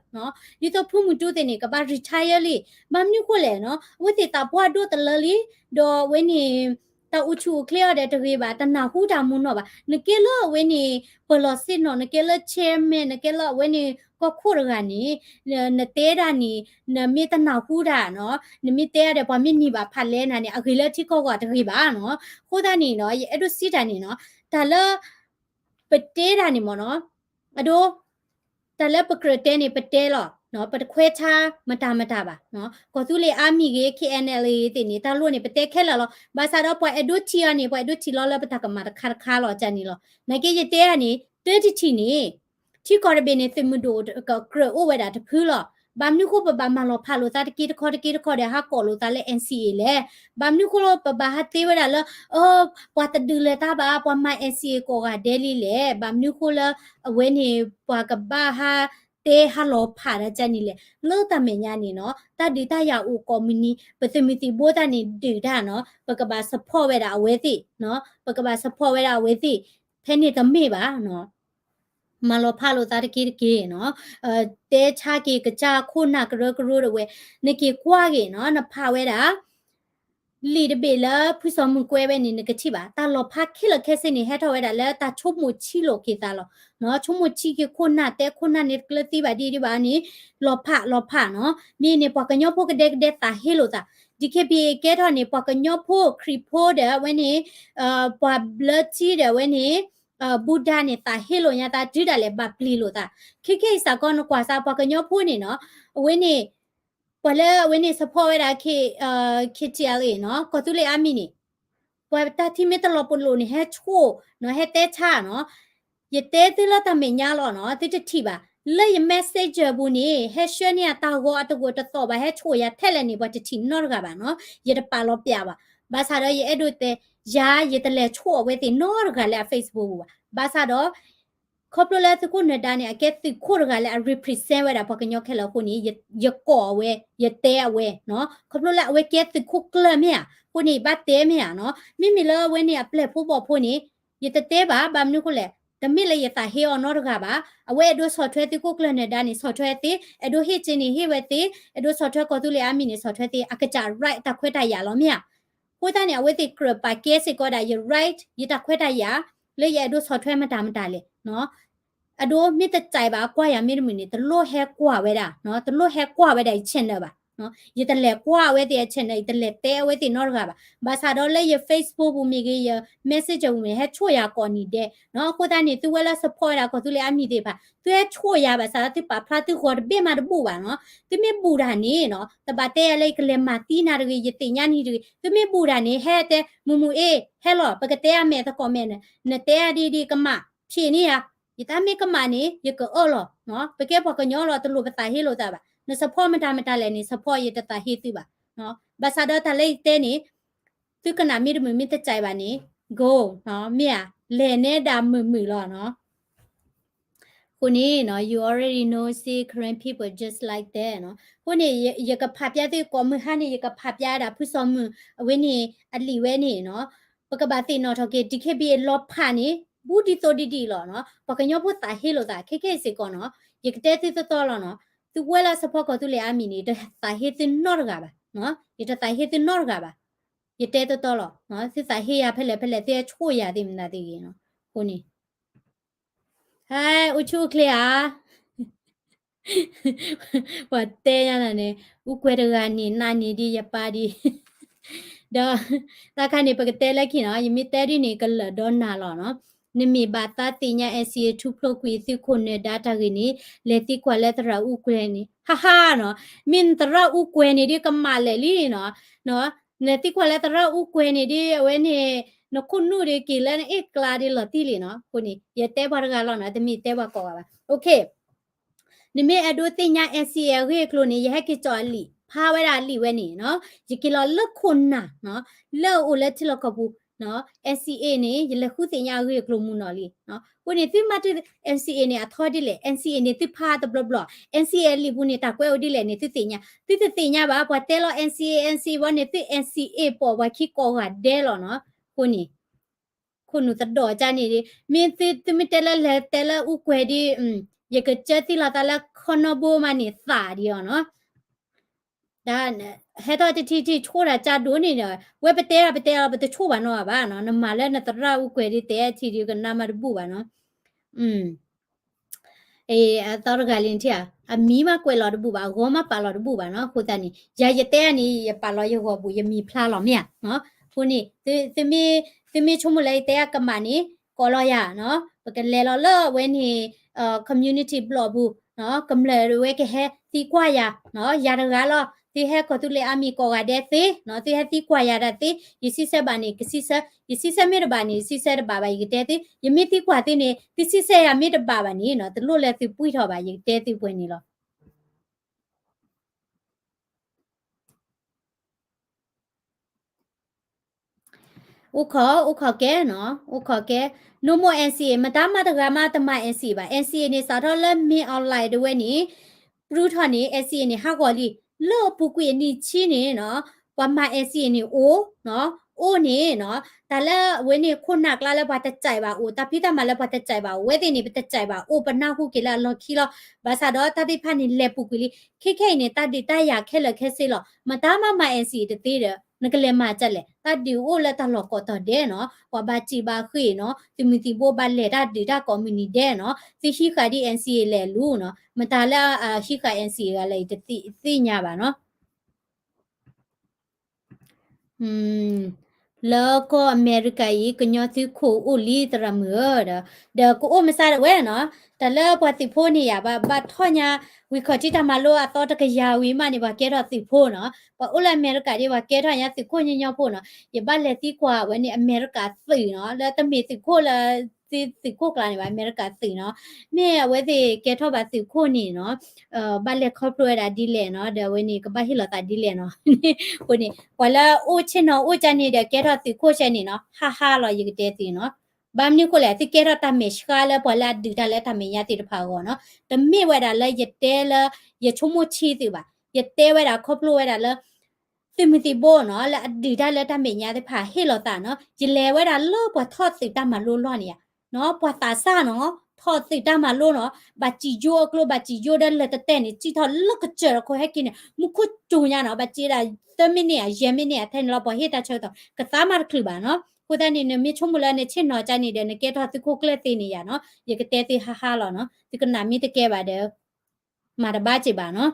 နီၤ. ဒ်သိးဖုမုၢ်တူသ့ၣ်န့ၣ် ကဘၣ် retire လံ. ဘၣ်မနုၤဃိလဲၣ်နီၤ, အဝဲသ့ၣ်သးပှၢ်ဒိၣ်တလၢလံ, ဒီးအဝဲန့ၣ် တၢ်အိၣ်ဆူၣ်အိၣ်ချ့အီၤဒီးတဂ့ၤဘၣ်, တနၢ်ဟူတၢ်မူနီၢ်ဘၣ်. နကဲလၢအဝဲန့ၣ် ပၢၤလီၢ်ဆ့ၣ်နီၤ, နကဲလၢ chairman, နကဲလၢအဝဲန့ၣ်ကီၢ်ခိၣ်တဂၤန့ၣ် နတဲဒၣ်န့ၣ် နမ့ၢ်တနၢ်ဟူတၢ်နီၤ, နမ့ၢ်တဲဒၣ်ဒီးပှၤမ့ၢ်နံၤဘၣ်ဖးလဲနၤန့ၣ် အဂ့ၤလၢထံကီၢ်ဂီၢ်တဂ့ၤဘၣ်နီၤ. အဃိသတးန့ၣ်နီၤ ယအဲၣ်ဒိးစံးတၢ်န့ၣ်နီၤ, တၢ်လၢ ပတဲဒၣ်န့ၣ်မ့ၢ်နီၤ, အဒိ တၢ်လၢပကြၢးတဲန့ၣ် ပတဲလီၤ, ပတခွဲးဆါမတၤမတၤဘၣ်. ကီၢ်သူလ့ၤအါမံၤဂ့ၤ K N L A သ့ၣ်န့ၣ် တၢ်လိၣ်န့ၣ် ပတဲခဲလၢာ်လီၤ. ဘၣ်ဆၣ်ဒီးပှၤအဲၣ်ဒိးထံၣ်အီၤန့ၣ် ပှၤအဲၣ်ဒိးထံၣ်လီၤလၢပတၢ်ကမၣ်တခါတခါလီၤ ကန့ၣ်လီၤ. နာ်က့ယတဲအီၤန့ၣ် တၢတထံၣ်န့ၣ် ထံကီၢ်တဘ့ၣ်န့ၣ် သုးမုၢ်ဒိၣ်ကြၢးအိၣ်ဝဲဒၣ်တဖုလီၤ. ဘၣ်မနုၤဃိပဘၣ်မၤလီၤဖးလိာ်သးတက့တခီတက့တခီဒီး ဟးကိးလိာ်သးလၢ N C A လဲၣ်. ဘၣ်မနုၤဃိလၢပဘၣ်ဟးသ့ဝဲဒၣ်လၢ ပှၤတဒုးလဲၤတၢ်ဘၣ်, ပှၤမၤ N C A ကိးဂၤဒဲးလံလဲၣ်. ဘၣ်မနုၤဃိလၢအဝဲန့ၣ် ပှၤကဘၣ်ဟးတဲဟးလီၤဖးတၢ်ကန့ၣ်လဲၣ်. လၢတၢ်မဲာ်ညါန့ၣ်နီၤ တၢ်ဒုးတၢ်ယၤအိၣ်ကိးမုၢ်နံၤ ပသုးမုၢ်သံၣ်ဘိသ့ၣ်န့ၣ်ဒုးတၢ်နီၤ ပကဘၣ် support ဝဲဒၣ်အဝဲသ့ၣ်, ပကဘၣ် support ဝဲဒၣ်အဝဲသ့ၣ်, ဖဲန့ၣ်တမ့ၢ်ဘၣ်နီၤ မၤလီၤဖးလိာ်သးတက့တက့နီၤ, တဲဆါက့ၤကစၢ်ခိၣ်နၢ်ကရၢကရိဒၣ်ဝဲ, နက့ၤကွၢ်က့ၤနီၤ နဖးဝဲဒၣ် လံာ်တဘ့ၣ်လၢဖုစီၤမုၢ်ကွဲဝဲန့ၣ် နကထံၣ်ဘၣ် တၢ်လီၤဖးခဲလၢာ်ခဲဆ့န့ၣ် ဟဲထီၣ်ဝဲဒၣ်လၢတၢ်ဆိကမိၣ်ဆံးလိာ်က့ၤသးလီၤ. ဆိကမိၣ်ဆံးက့ၤခိၣ်နၢ် တဲခိၣ်နၢ်န့ၣ် တကျၢၤသံဘၣ်ဒ်ဒ်ဘၣ်န့ၣ် လီၤဖးလီၤဖးနီၤ. မ့ၢ်န့ၣ် ပှၤကညီဖိကဒဲကဒဲသးဟ့လိာ်သး, D K B A ကဲထီၣ်န့ၣ် ပှၤကညီဖိ ခရံာ်ဖိဒီးအဝဲန့ၣ် ပှၤဘျၢထံဒီးအဝဲန့ၣ် ဘူဒၤန့ၣ် သးဟ့လိာ်ညါသး တုၤဒၣ်လဲာ်ဘၣ်ပျံၤလိာ်သး. ခဲခဲအံၤစ့ၢ်ကီး နကွၢ်စၢ်ပှၤကညီဖိန့ၣ်နီၤ အဝဲန့ၣ် ပှၤလၢအဝဲန့ၣ် support ဝဲဒၣ် K, K T L A နီၤ ကီၢ်သူလ့ၤအါမံၤန့ၣ် ပှၤတၢ်ထံၣ်မ့ၢ်တလီၤပလိာ်န့ၣ် ဟဲဆိၣ်နီၤ ဟဲတဲဆါနီၤ. ယတဲသုလၢတၢ်မဲာ်ညါလီၤနီၤ သုတထံၣ်ဘၣ်. လၢယ messenger ပူၤန့ၣ် ဟဲဆှၢန့ၢ်ယၤတၢ်ဂီၤအတဂိာ်တသီၣ်ဘၣ် ဟဲဆိၣ်ယၤထဲလဲၣ်န့ၣ် ပှၤတထံၣ်နီတဂၤဘၣ်နီၤ ယတပာ်လီၤပျးဘၣ်. ဘၣ်ဆၣ်ဒီးယအဲၣ်ဒိးတဲ ယၤယတလဲၤဆိၣ်အဝဲသ့ၣ်နီတဂၤလၢအ Facebook ပူၤဘၣ်. ဘၣ်ဆၣ်ဒီး ခီဖျိလၢသုးခိၣ်နၢၤဒါန့ၣ် အကဲသုးခိၣ်တဂၤလၢအ represent ဝဲဒၣ်ပှၤကညီခဲလၢာ်အဃိန့ၣ် ယကိးအဝဲ ယတဲအဝဲနီၤ ခီဖျိလၢအဝဲကဲသုးခိၣ်ကျၢၢ်မ့ၢ်ဧါ အဃိန့ၣ် ယဘၣ်တဲမ့ၢ်ဧါနီၤ မ့မ့ၢ်လၢအဝဲန့ၣ်အပျဲၢ်ဖိဘီၣ်ဖိန့ၣ် ယတတဲဘၣ် ဘၣ်မနုၤအဃိလဲၣ် တမ့ၢ်လၢယသးဟ့အီၤနီတဂၤဘၣ် အဝဲအဲၣ်ဒိးဆီၣ်ထွဲသုးခိၣ်ကျၢၢ်နၢၤဒါန့ၣ် ဆီၣ်ထွဲသ့ အဲၣ်ဒိးဟ့ၣ်က့ၤန့ၣ်ဟ့ၣ်ဝဲသ့ အဲၣ်ဒိးဆီၣ်ထွဲကီၢ်သူလ့ၤအါမံၤန့ၣ် ဆီၣ်ထွဲသ့ အကစၢ် right တၢ်ခွဲးတၢ်ယာ်လီၤမ့ၢ်ဧါ အဃိသတးန့ၣ် အဝဲသ့ၣ်ကြၢးပာ်ကဲစ့ၢ်ကီးဒၣ် ယ right ယတၢ်ခွဲးတၢ်ယာ် လၢယအဲၣ်ဒိးဆီၣ်ထွဲမတၤမတၤလဲၣ်နီၤ အဒိ မ့ၢ်တစဲးဘၣ် ကွၢ်ယၤမ့ၢ်တမုာ်န့ၣ် တလိၣ်ဟဲကွၢ်ဝဲဒၣ်နီၤ တလိၣ်ဟဲကွၢ်ဝဲဒၣ်ယ channel ဘၣ် ယတလဲၤကွၢ်အဝဲသ့ၣ်အ channel, ယတလဲၤတဲအဝဲသ့ၣ်နီတဂၤဘၣ်. ဘၣ်ဆၣ်ဒီးလၢယ Facebook ပူၤမ့ၢ်ဂ့ၤ, ယ Messenger ပူၤမ့ၢ်ဂ့ၤ, ဟဲဆိၣ်ယၤကိးနံၤဒဲးနီၤ. အဃိသတးန့ၣ် သုဝဲလၢ support ဝဲဒၣ်ကီၢ်သူလ့ၤအါမံၤသ့ၣ်တဖၣ် သုဟဲဆိၣ်ယၤဘၣ်ဆၣ်ဒီး သုပာ်ဖျါသုဂီၤတဘ့ၣ်မးတဘူၣ်ဘၣ်နီၤ. သုမ့ၢ်ဘူၣ်တၢ်န့ၣ်နီၤ, တဘၣ်တဲယၤလၢယကလဲၤမၤသံနၤတဂ့ၤ, ယသ့ၣ်ညါနံၤတဂ့ၤ. သုမ့ၢ်ဘူၣ်တၢ်န့ၣ် ဟဲတဲ မုာ်မုာ်အ့ၣ် ဟဲလီၤ ပကတဲအမဲာ်သကိးမဲာ်န့ၣ်, နတဲအဒ်ဒ်ကမၣ် ဖြေန့ၢ်ယၤ, ယတၢ်မ့ၢ်ကမၣ်န့ၣ် ယကအၢၣ်လီၤနီၤ. ပကဲပှၤကညီလီၤ တလိၣ်ပသးဟ့လိာ်သးဘၣ်. န support မတၤမတၤလဲၣ်န့ၣ် support ယတသးဟ့သုဘၣ်. ဘၣ်ဆၣ်ဒီးတၢ်လၢယတဲန့ၣ် သုကနၣ်မ့ၢ်တမုာ်မ့ၢ်တစဲးဘၣ်န့ၣ် go နီၤ, မ့ၢ်ဧါ, လဲၤနဲဒၣ်မုာ်မုာ်လီၤနီၤ. အဃိန့ၣ်နီၤ you already know, see Karen people just like that နီၤ. အဃိန့ၣ် ယကဖးပျါသုကိးမုၢ်ဟါန့ၣ် ယကဖးပျါဒၣ်ဖုစီၤမုၢ် အဝဲန့ၣ် အလံာ်ဝဲန့ၣ်နီၤ. ပကဘၣ်သ့ၣ်နီၣ်ထီၣ်က့ၤ DKBA လီၤဖးန့ၣ် ဘူးဒ်သိးဒ်ဒ်လီၤနီၤ. ပှၤကညီဖိသးဟ့လိာ်သး ခဲခဲအံၤစ့ၢ်ကီးနီၤ. ယကတဲသုသီသီလီၤနီၤ. သုဝဲလၢ support ကီၢ်သူလ့ၤအါမံၤန့ၣ် တသးဟ့သုနီတဂၤဘၣ်. ယတသးဟ့သုနီတဂၤဘၣ်. ယတဲသီသီလီၤ. သုသးဟ့ယၤဖဲလဲၣ်ဖဲလဲၣ် သုဟဲဆိၣ်ယၤသ့ၣ်မနုၤသ့ၣ်ဂ့ၤနီၤ. အဃိန့ၣ် ဟဲ အိၣ်ဆူၣ်အိၣ်ချ့ဧါ. ပှၤတဲညါနၤန့ၣ် အူကွဲၤတဂၤန့ၣ် နးန့ၢ်ဒံးယပၢ်ဒံး ဒီး တၢ်ခါန့ၣ် ပကတဲလၢခံနီၤ, ယမ့ၢ်တဲဒ်န့ၣ် ကလၢာ်ဒီးနၤလီၤနီၤ. နမ့ၢ်ဘၣ်သးသ့ၣ်ညါ NCA ထူဖျိကွံာ်သုးခိၣ်နၢၤဒါတၢ်ဂ့ၢ်န့ၣ် လဲၤသံကွၢ်လၢသရၣ်အူကွဲၤန့ၣ် ဟါဟါနီၤ. မ့ၢ်သရၣ်အူကွဲၤန့ၣ်ဒ်ကမၣ်လဲၣ်လံနီၤ. လဲၤသံကွၢ်လၢသရၣ်အူကွဲၤန့ၣ်ဒ်အဝဲန့ၣ် နခိၣ်နူာ်ဒ်က့ၤလၢနအ့ၣ်ကျါဒ်လီၤတံၢ်လံနီၤ. အဃိန့ၣ် ယတဲပှၤတဂၤလီၤနီၤ, တမ့ၢ်တဲပှၤကိးဂၤဘၣ်. နမ့ၢ်အဲၣ်ဒိးသ့ၣ်ညါ NCA အဂ့ၢ်အကျိၤန့ၣ် ယဟဲက့ၤကၠီအလံာ်, ဖးဝဲဒၣ်အလံာ်ဝဲန့ၣ်နီၤ, ယက့ၤလီၤလၢခိၣ်နၢ်နီၤ, လၢအအိၣ်လၢထံလီၢ်ကီၢ်ပူၤနီၤ, NCA န့ၣ် ယလဲၤဃုသ့ၣ်ညါအဂ့ၢ်အကျိၤမုၢ်နီၢ်လံ. အဃိန့ၣ် သုမၤတ NCA န့ၣ် အထီဒ်လဲၣ်, NCA န့ၣ် သုဖးတဘျီဘျီ, NCA အလံာ်ပူၤန့ၣ် တၢ်ကွဲးအိၣ်ဒ်လဲၣ်န့ၣ် သုသ့ၣ်ညါ, သုတသ့ၣ်ညါဘၣ်, ပှၤတဲလီၤ NCA NCA ဘီန့ၣ် သု NCA ပိာ်ပှၤခံကိးဂၤဒဲးလီၤနီၤ. အဃိန့ၣ် ခိၣ်နူာ်သဒီၣ်ကၢ်န့ၣ်ဒ် မ့ၢ်သု သုမ့ၢ်တဲလၢလဲၤတဲလၢအူကွဲၤဒ် ယကစၢသံလီၤသးလၢခီနီဘိမးန့ၣ်သးဒံးအီၤနီၤ. ဒ် ဟဲထီၣ်တထံၣ်ထံၣ်ဆိၣ်တၢ်ကၢ်ဒိၣ်န့ၣ်ဒီး ဝဲပတဲတၢ်ပတဲအီၤ ပတဆိၣ်ဘၣ်နီၤဘၣ်နီၤ, နမၤလၢနသရၣ်အူကွဲၤဒ်တဲထံၣ်ဒ်ကနၣ်မးတဘူၣ်ဘၣ်နီၤ. အသီတဂၤလံထံၣ်ဧါ, အမံၤမးကွဲးလီၤတဘူၣ်ဘၣ်, အဂီၤမးပာ်လီၤတဘူၣ်ဘၣ်နီၤ. အဃိသတးန့ၣ် ယၤယတဲန့ၣ် ယပာ်လီၤယဂီၢ်ပူၤ ယမံၤဖျါလီၤမ့ၢ်ဧါ. အဃိန့ၣ် သုမ့ၢ်ဆိကမိၣ်လၢယတဲအကမၣ်န့ၣ် ကိးလီၤယၤနီၤ, ပကလဲၤလီၤလၢအဝဲန့ၣ် community blog ပူၤနီၤ, ကမျၢၢ်ဝဲကဟဲသံကွၢ်ယၤနီၤ, ယၤတဂၤလီၤ, သုဟဲကီၢ်သူလ့ၤအါမံၤကိးဂၤဒဲးသ့နီၤ, သုဟဲသံကွၢ်ယၤဒၣ်သ့, ယစံးဆၢဘၣ်န့ၣ် ကစံးဆၢ, ယစံးဆၢမ့ၢ်တဘၣ်န့ၣ် ယစံးဆၢတဘၣ်ဘၣ် ယကတဲသု, ယမ့ၢ်သံကွၢ်သုန့ၣ် သုစံးဆၢယၤမ့ၢ်တဘၣ်ဘၣ်န့ၣ်နီၤ, တလိၣ်လၢသုပှံၢ်ထီၣ်ဘၣ် ယကတဲသုပှဲၤန့ၣ်လီၤ. အိၣ်ခိး အိၣ်ခိးကဲနီၤ, အိၣ်ခိးကဲ, no more NCA, မတၤမၤတဂၤမးတမၤ NCA ဘၣ်, NCA န့ၣ် စးထီၣ်လၢ မင်းအောင်လှိုင် တဝဲန့ၣ် ပြုထီၣ်န့ၣ် NCA န့ၣ် ဟးဂီၤလံ, လၢအပူၤကွံာ်အနံၣ်ဆံန့ၣ်နီၤ, ပှၤမၤ NCA န့ၣ်အိၣ်နီၤ, အိၣ်န့ၣ်နီၤ, တၢ်လၢအဝဲန့ၣ်ခိၣ်နၢ်ကျါလၢပှၤတစဲးဘၣ်အိၣ်, တၢ်ဖံးတၢ်မၤလၢပှၤတစဲးဘၣ်အိၣ်, အဝဲသ့ၣ်န့ၣ် ပတစဲးဘၣ်အိၣ်, ပနၢ်ဟူက့ၤလၢအလီၢ်ခံလီၤ. ဘၣ်ဆၣ်ဒီးတၢ်သ့ၣ်တဖၣ်န့ၣ် လဲၤပူၤကွံာ်လံ, ခဲခဲအံၤန့ၣ် တၢ်ဒုးတၢ်ယၤခဲလၢာ်ခဲဆ့လီၤ. မတၤမၤမၤ NCA တသ့ဒီး နကလဲၤမၤဒ်လဲၣ်, တၢ်ဒုးအိၣ်လၢတၢ်လီၢ်ကိးတီၤဒဲးနီၤ, ပှၤဘၣ်စံးဘၣ်ဃ့ၢ်နီၤ, သုးမုၢ်သံၣ်ဘိဘၣ်လဲၤတၢ်ဒုးတၢ်ကိးမုၢ်နံၤဒဲးနီၤ, သုဟံးဃာ်ဒ် NCA လဲၣ်လူၤနီၤ, မတၤလၢအဟံးဃာ် NCA ဂၤလဲၣ် ယတသ့ၣ်ညါဘၣ်နီၤ. လၢကီၢ်အမဲရကၤအံၤ ကညီသုးခိၣ်အိၣ်လံသရၣ်မုၣ်ဧၢ, ဒီး ဒီးကအိၣ်မဆါဒၣ်ဝဲနီၤ, တၢ်လၢပှၤသုးဖိန့ၣ်ယၤ ဘၣ် ဘၣ်ထီၣ်ညါ ဝံၤခီၣ်ထံးတၢ်မၤလိအသီတကယၤဝံၤမးန့ၣ် ပှၤကဲထီၣ်သုးဖိနီၤ, ပှၤအိၣ်လၢအမဲရကၤဒ် ပှၤကဲထီၣ်ညါသုးခိၣ်ညီညီဖိနီၤ, ယဘၣ်လဲၤသံကွၢ်ဝဲန့ၣ် အမဲရကၤသုးနီၤ, လၢတမ့ၢ်သုးခိၣ်လၢ သုးခိၣ်ကျါန့ၣ်ဘၣ် အမဲရကၤသုးနီၤ, မ့ၢ်အဝဲသ့ၣ်ကဲထီၣ်ဘၣ်သုးခိၣ်န့ၣ်နီၤ ဘၣ်လဲၤခီဖျိဝဲဒၣ်ဒ်လဲၣ်နီၤ, ဒီးအဝဲန့ၣ် ကဘၣ်ဟ့ၣ်လီၤသးဒ်လဲၣ်နီၤ. အဃိန့ၣ် ပှၤလၢအိၣ်ဆ့ၣ်နီၤအိၣ်ကၢ်န့ၣ်ဒီး ကဲထီၣ်သုးခိၣ်ဆဲန့ၣ်နီၤ, ဟါဟါလီၤ ယကတဲသုနီၤ. ဘၣ်မနုၤဃိလဲၣ်, သုကဲထီၣ်တၢ်မဲာ်ဆှးလၢပှၤလၢအဒုးတၢ်လၢတၢ်မဲာ်ညါသ့ၣ်တဖၣ်အဂီၢ်နီၤ. တမ့ၢ်ဝဲဒၣ်လၢယတဲလၢ ယဆိကမိၣ်ဆံသုးဘၣ်, ယတဲဝဲဒၣ်ခီဖျိဝဲဒၣ်လၢ သုးမုၢ်သံၣ်ဘိနီၤ လၢအဒုးတၢ်လၢတၢ်မဲာ်ညါသ့ၣ်တဖၣ်ဟ့ၣ်လီၤသးနီၤ, ယလဲၤဝဲဒၣ်လၢပှၤထီၣ်သုးတၢ်မၤလိလီၢ်န့ၣ်ဧါ နီၤ, ပှၤသးစၢ်နီၤ, ထီၣ်သုးတၢ်မၤလိနီၤ, ဘၣ်စံၣ်ယိအကျိ ဘၣ်စံၣ်ယိဒီးလၢတတဲန့ၣ် စံၣ်ထီၣ်လၢကစၢၢ်တခီဟဲက့ၤန့ၣ် မူခိၣ်စူၤညါနီၤ, ဘၣ်စံၣ်ဒၣ်သၢမံးနံးဧါ ယဲၢ်မံးနံးဧါ ထဲန့ၣ်လီၤ ပှၤဟ့ၣ်တၢ်ဆၢကတီၢ် ကသါမးတချုးဘၣ်နီၤ. အဃိသတးန့ၣ် နမ့ၢ်ဆိကမိၣ်လၢနဆ့ၣ်နီၤကၢ်န့ၣ်ဒီး နကဲထီၣ်သုးခိၣ်ကျဲသ့န့ၣ်ယၤနီၤ, ယကတဲသုဟါဟါလီၤနီၤ, သုကနၣ်မ့ၢ်တကဲဘၣ်ဒီး မၤတဘၣ်စ့ၢ်ဘၣ်နီၤ.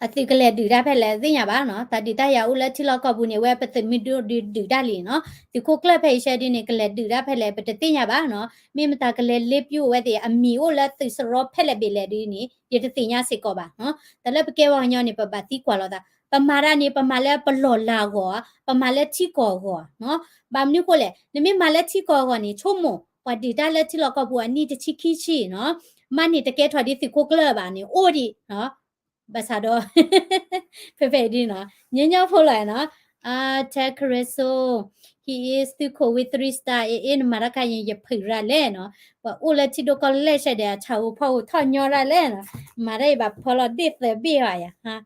အသုးကလဲၤဒုးတၢ်ဖဲလဲၣ်သ့ၣ်ညါဘၣ်နီၤ. တၢ်ဒုးတၢ်ယၤအိၣ်လၢထံလီၢ်ကီၢ်ပူၤန့ၣ် ဝဲပသုးမုၢ်ဒိၣ်ဒုးဒုးတၢ်လံနီၤ. သုးခိၣ်ကျၢၢ်ဖဲအံၤဆဲဒ်န့ၣ် ကလဲၤဒုးတၢ်ဖဲလဲၣ် ပတသ့ၣ်ညါဘၣ်နီၤ. မ့ၢ်မတၤကလဲၤလ့ပျိဝဲသ့ၣ် အမံၤအိၣ်လၢသုးစရီဖဲလဲၣ်ဘ့ၣ်လဲၣ်ဒ်န့ၣ် ယတသ့ၣ်ညါစ့ၢ်ကီးဘၣ်နီၤ. တၢ်လၢပကဲပှၤကညီန့ၣ် ပဘၣ်သံကွၢ်လိာ်သး, ပမၤတၢ်န့ၣ် ပမၤလၢပလီၢ်လၤအဂီၢ်ဧါ, ပမၤလၢထံကီၢ်အဂီၢ်ဧါနီၤ. ဘၣ်မနုၤဃိလဲၣ်, နမ့ၢ်မၤလၢထံကီၢ်အဂီၢ်န့ၣ် ဆိကမိၣ် ပှၤဒုးတၢ်လၢထံလီၢ်ကီၢ်ပူၤအနံၣ်တဆံခံဆံနီၤ, မ့ၢ်န့ၣ်တကဲထီၣ်ဒ်သုးခိၣ်ကျၢၢ်ဘၣ်န့ၣ် အိၣ်ဒံးနီၤ. ဘၣ်ဆၣ်ဒီး ဖဲဖဲအံၤဒ်နီၤ ညီညီဖိလီၤနီၤ. အ Ted Caruso, he is သုးခိၣ်ဝံ three star အ့ၣ် နမၤတၢ်ခါယံၤ ယဖုးရၤလဲၣ်နီၤ. ပှၤအိၣ်လၢထံဒိၣ်ကီၢ်လဲၢ်ဆဲဒီး အဆၣ်ဧိၤဖီဧိၤထီၣ်ညီရၤလဲၣ်နီၤ. မၤတၢ်အံၤဘၣ်ဖၢလီၤဒ့ၣ်သၢဘ့ၣ်ဟီယၤ,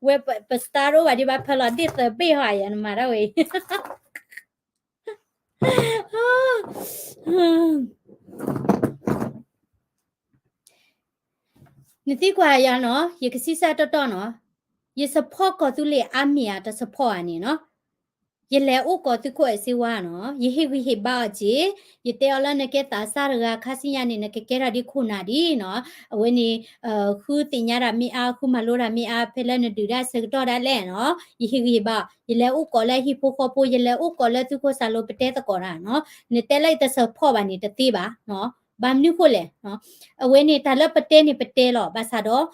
ဝဲပ star တအိၣ်ဘၣ်ဒံးဘၣ်ဖၢလီၤဒ့ၣ်သၢဘ့ၣ်ဟီယၤ နမၤတၢ်ဝဲအံၤ နသံကွၢ်ယၤနီၤ, ယကစံးစၢ်တီတီနီၤ, ယ support ကီၢ်သူလ့ၤ Army ဧါ တ support ဧါန့ၣ်နီၤ, ယလဲၤအိၣ်ကီၢ်သုးခိၣ်အဲၣ်စ့ဝါနီၤ, ယဟ့ၣ်ဂံၢ်ဟ့ၣ်ဘါအီၤက့ၤ, ယတဲအီၤလၢနကဲသးစၢ်တဂၤခါဆူညါန့ၣ် နကကဲထီၣ်ဒ်ခိၣ်နၢ်ဒ်နီၤ, အဝဲန့ၣ် ဃုသ့ၣ်ညါတၢ်မ့ၢ်အါ, ဃုမၤလိတၢ်မ့ၢ်အါ, ဖဲလၢနဒုးတၢ်ဆၢကတီၢ်ဒၣ်လဲာ်နီၤ, ယဟ့ၣ်ဂံၢ်ဟ့ၣ်ဘါအီၤ, ယလဲၤအိၣ်ကီၢ်လၢဟံၣ်ဖိဃီဖိ, ယလဲၤအိၣ်ကီၢ်လၢသုးခိၣ်စၢ်လိပတဲသကိးတၢ်နီၤ, နတဲလၢယတ support ဘၣ်န့ၣ်တသ့ဘၣ်, ဘၣ်မနုၤဃိလဲၣ်, အဝဲန့ၣ်တၢ်လၢပတဲန့ၣ်ပတဲလီၤ, ဘၣ်ဆၣ်ဒီး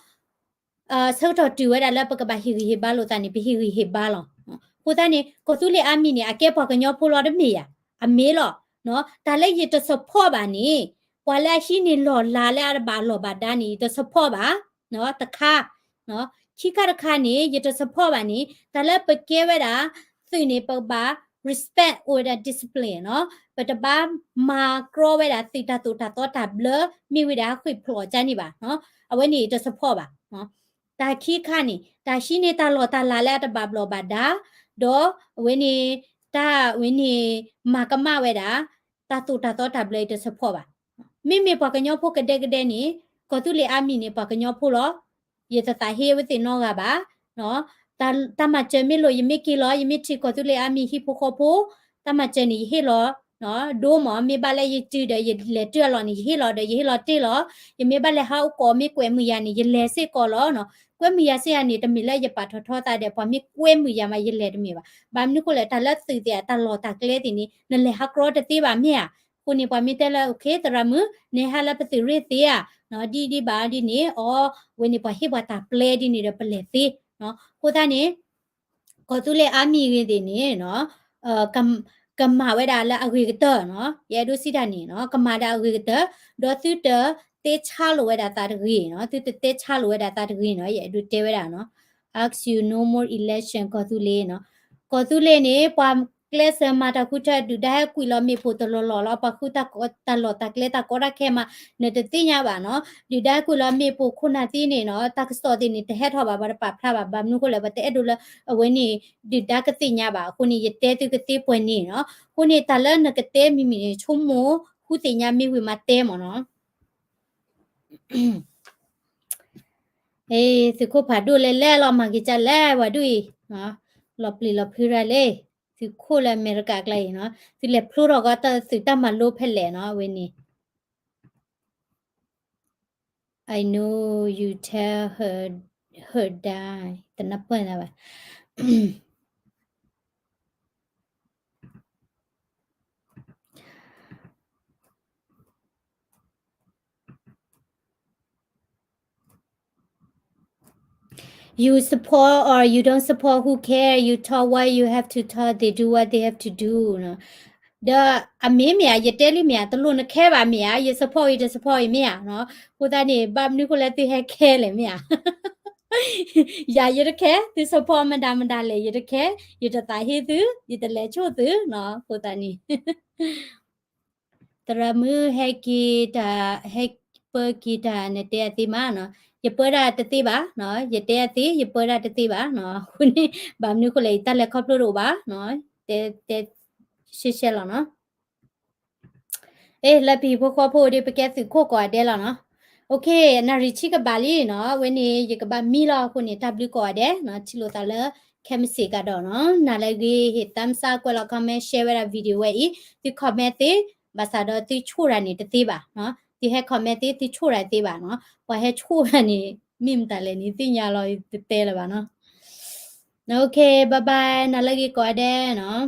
ဆၢကတီၢ်တုၤဝဲဒၣ်လၢပကဘၣ်ဟ့ၣ်ဂံၢ်ဟ့ၣ်ဘါလိာ်သးန့ၣ် ပဟ့ၣ်ဂံၢ်ဟ့ၣ်ဘါလီၤ. အဃိသတးန့ၣ် ကီၢ်သူလ့ၤ Army န့ၣ် အကဲပှၤကညီဖိလီၤတမ့ၢ်ဧါ, အမ့ၢ်လီၤ. တၢ်လၢယတ support ဘၣ်န့ၣ် ပှၤလၢအဟံးန့ၢ်လီၢ်လၤလၢအတဘၣ်လီၢ်ဘၣ်ဒါန့ၣ် ယတ support ဘၣ်, တခါ, ခံခါတခါန့ၣ် ယတ support ဘၣ်န့ၣ် တၢ်လၢပကဲဝဲဒၣ် သုးန့ၣ် ပကဘၣ် respect အိၣ်ဝဲဒၣ် discipline နီၤ, ပတဘၣ်မၤကြီဝဲဒၣ်သုးတၢ်သိၣ်တၢ်သီတၢ်ဘျၢ မ့ၢ်ဝဲဒၣ်ဃ့ၢ်ဖျိးကါန့ၣ်ဘၣ်, အဝဲန့ၣ်ယတ support ဘၣ်. တၢ်ခံခါန့ၣ် တၢ်ဟံးန့ၢ်တၢ်လီၢ်တၢ်လၤလၢအတဘၣ်ဘျီးဘၣ်ဒါ, ဒီးအဝဲန့ၣ် တၢ်ဝဲန့ၣ် မၤကမၣ်ဝဲဒၣ် တၢ်သိၣ်တၢ်သီတၢ်ဘျၢ ယတ support ဘၣ်. မ့မ့ၢ်ပှၤကညီဖိကဒဲကဒဲန့ၣ် ကီၢ်သူလ့ၤ Army န့ၣ် ပှၤကညီဖိလီၤ. ယတသးဟ့အဝဲသ့ၣ်နီတဂၤဘၣ်. တၢ်မၤစၢၤမ့ၢ်လိာ် ယမ့ၢ်က့ၤလီၤ, ယမ့ၢ်ထံၣ်ကီၢ်သူလ့ၤ Army ဟံၣ်ဖိဃီဖိ, တၢ်မၤစၢၤန့ၣ် ယဟ့ၣ်လီၤ ဒိမး, မ့ၢ်ဘၣ်လၢယတုၤဒီး ယလဲၤတုၤအလီၢ်န့ၣ် ယဟ့ၣ်လီၤဒီး ယဟ့ၣ်လီၤတ့ၢ်လီၤ. ယမ့ၢ်ဘၣ်လဲၤဟးအိၣ်ကီၢ် မ့ၢ်ကွဲးမုာ်ယၤန့ၣ် ယလဲၤစ့ၢ်ကီးလီၤ. ကွဲးမုာ်ယၤစ့ၢ်ယၤန့ၣ် တမ့ၢ်လၢယပာ်ထီၣ်ထီသးဒီး ပှၤမ့ၢ်ကွဲးမုာ်ယၤမး ယလဲၤတမ့ၢ်ဘၣ်. ဘၣ်မနုၤဃိလဲၣ် တၢ်လၢသုးသ့ၣ် တၢ်လီၢ်တၢ်ကျဲသ့ၣ်န့ၣ် နလဲၤဟးကြီတသ့ဘၣ်မ့ၢ်ဧါ. အဃိန့ၣ် ပှၤမ့ၢ်တဲလၢ okay သရၣ်မုၣ် နဟဲဟးလၢပသုးရ့ၣ်သ့ဧါ, ဒ်ဒ်ဘၣ်ဒ်န့ၣ် အီ ဝဲန့ၣ်ပှၤဟ့ၣ်ပှၤတၢ်ပျဲဒ်န့ၣ်ဒီး ပလဲၤသ့. အဃိသတးန့ၣ် ကီၢ်သူလ့ၤ Army ဂ့ၤသ့ၣ်န့ၣ် ကမၤဝဲဒၣ်လၢအဂ့ၤကတၢၢ်နီၤ, ယအဲၣ်ဒိးစံးတၢ်န့ၣ်နီၤ, ကမၤဒၣ်အဂ့ၤကတၢၢ်, ဒီးသုတတဲဆါလိာ်ဝဲဒၣ်သးတဂ့ၤနီၤ, သုတတဲဆါလိာ်ဝဲဒၣ်သးတဂ့ၤနီၤ, ယအဲၣ်ဒိးတဲဝဲဒၣ်နီၤ, ask you no more election ကီၢ်သူလ့ၤနီၤ, ကီၢ်သူလ့ၤန့ၣ် ပှၤကျဲးစၢးမၤတၢ်ဃုထၢဒုၣ်ဒါဟဲကွံာ်လီၤမ့ၣ်ပိၢ်တလီၢ်လီၢ်လီၤ, ပှၤဃုတၢ်လီၢ်တၢ်ကျဲတၢ်ကီတၢ်ခဲမး နတသ့ၣ်ညါဘၣ်နီၤ, ဒုၣ်ဒါဟဲကွံာ်လီၤမ့ၣ်ပိၢ်ခိၣ်နၢ်သံန့ၣ်နီၤ, တၢ်ကစီၣ်သ့ၣ်န့ၣ် တဟဲထီၣ်ဘၣ် ပှၤတပာ်ဖျါဘၣ်, ဘၣ်မနုၤဃိလဲၣ် ပှၤတအဲၣ်ဒိးလၢ အဝဲန့ၣ် ဒုၣ်ဒါကသ့ၣ်ညါဘၣ်, အဃိန့ၣ် ယတဲသုကသ့ပှဲၤန့ၣ်နီၤ, အဃိန့ၣ် တၢ်လၢနကတဲမံၤမံၤန့ၣ် ဆိကမိၣ် ဃုသ့ၣ်ညါမ့ၢ်ဝံၤမၤတဲမ့ၢ်နီၤ. သုးခိၣ်ဖးဒိၣ်လဲၣ်လဲၣ်လီၤ မၤက့ၤကလဲၣ် ဝဲဒၣ်အံၤ, လီၤပျံၤလီၤဖုးရၤလံ, သုးခိၣ်လၢအမဲရကၤကျါအံၤနီၤ, သုလဲၤဖျိထီၣ်ကီးသုးတၢ်မၤလိဖဲလဲၣ်နီၤ, အဝဲန့ၣ် I know you tell her, her die. တနၢ်ပၢၢ်နၤဘၣ်. You support or you don't support, who care? You talk what you have to talk, they do what they have to do. ဒီးအမ့ၢ်မ့ၢ်ဧါ, ယတဲလံမ့ၢ်ဧါ, တလိၣ်နခဲဘၣ်မ့ၢ်ဧါ, ယ support ယတ support အံၤမ့ၢ်ဧါ, အဃိသတးန့ၣ် ဘၣ်မနုၤဃိလၢသုဟဲခဲလဲၣ်မ့ၢ်ဧါ, ယၤယတခဲ, သု support မတၤမတၤလဲၣ် ယတခဲ, ယတသးဟ့သု, ယတလဲၤဆိၣ်သု, အဃိသတးန့ၣ် သရၣ်မုၣ်ဟဲက့ၤတၢ်, ဟဲပၢက့ၤတၢ် နတဲအသ့မးနီၤ, ယပၢတၢ်တသ့ဘၣ်, ယတဲအသ့, ယပၢတၢ်တသ့ဘၣ်, အဃိန့ၣ် ဘၣ်မနုၤဃိလဲၣ် ယတၢ်လဲၤခီဖျိတအိၣ်ဘၣ်, တဲ, တဲ, ရှဲရှဲလီၤနီၤ. အ့ လၢပဟံၣ်ဖိဃီဖိဒီး ပကဲသုးခိၣ်ကိးဂၤဒဲးလီၤနီၤ. အ့ နၣ်ရံၣ်ဆံကဘၣ်လံနီၤ, အဝဲန့ၣ် ယကဘၣ်မံလီၤ, အဃိန့ၣ် တၢ်ဘျုးကိးဂၤဒဲးနီၤ, ထံၣ်လိာ်သးလၢ ခဲမုၢ်ဆ့ၣ်ကဒီးနီၤ, နၤလၢအဂ့ၤ ဟ့ၣ် thumbs up ကွဲးလီၤ comment share ဝဲဒၣ် video ဝဲအံၤ, သု comment သ့, ဘၣ်ဆၣ်ဒီးသုဆိၣ်တၢ်န့ၣ်တသ့ဘၣ်နီၤ, သုဟဲ comment သ့ သုဆိၣ်တၢ်သ့ဘၣ်နီၤ, ပှၤဟဲဆိၣ်တၢ်န့ၣ် မ့ၢ်မတၤလဲၣ်န့ၣ် သ့ၣ်ညါလီၤ ယတတဲလၢၤဘၣ်နီၤ. OK, bye bye, နၤလၢအဂ့ၤကိးဂၤဒဲးနီၤ.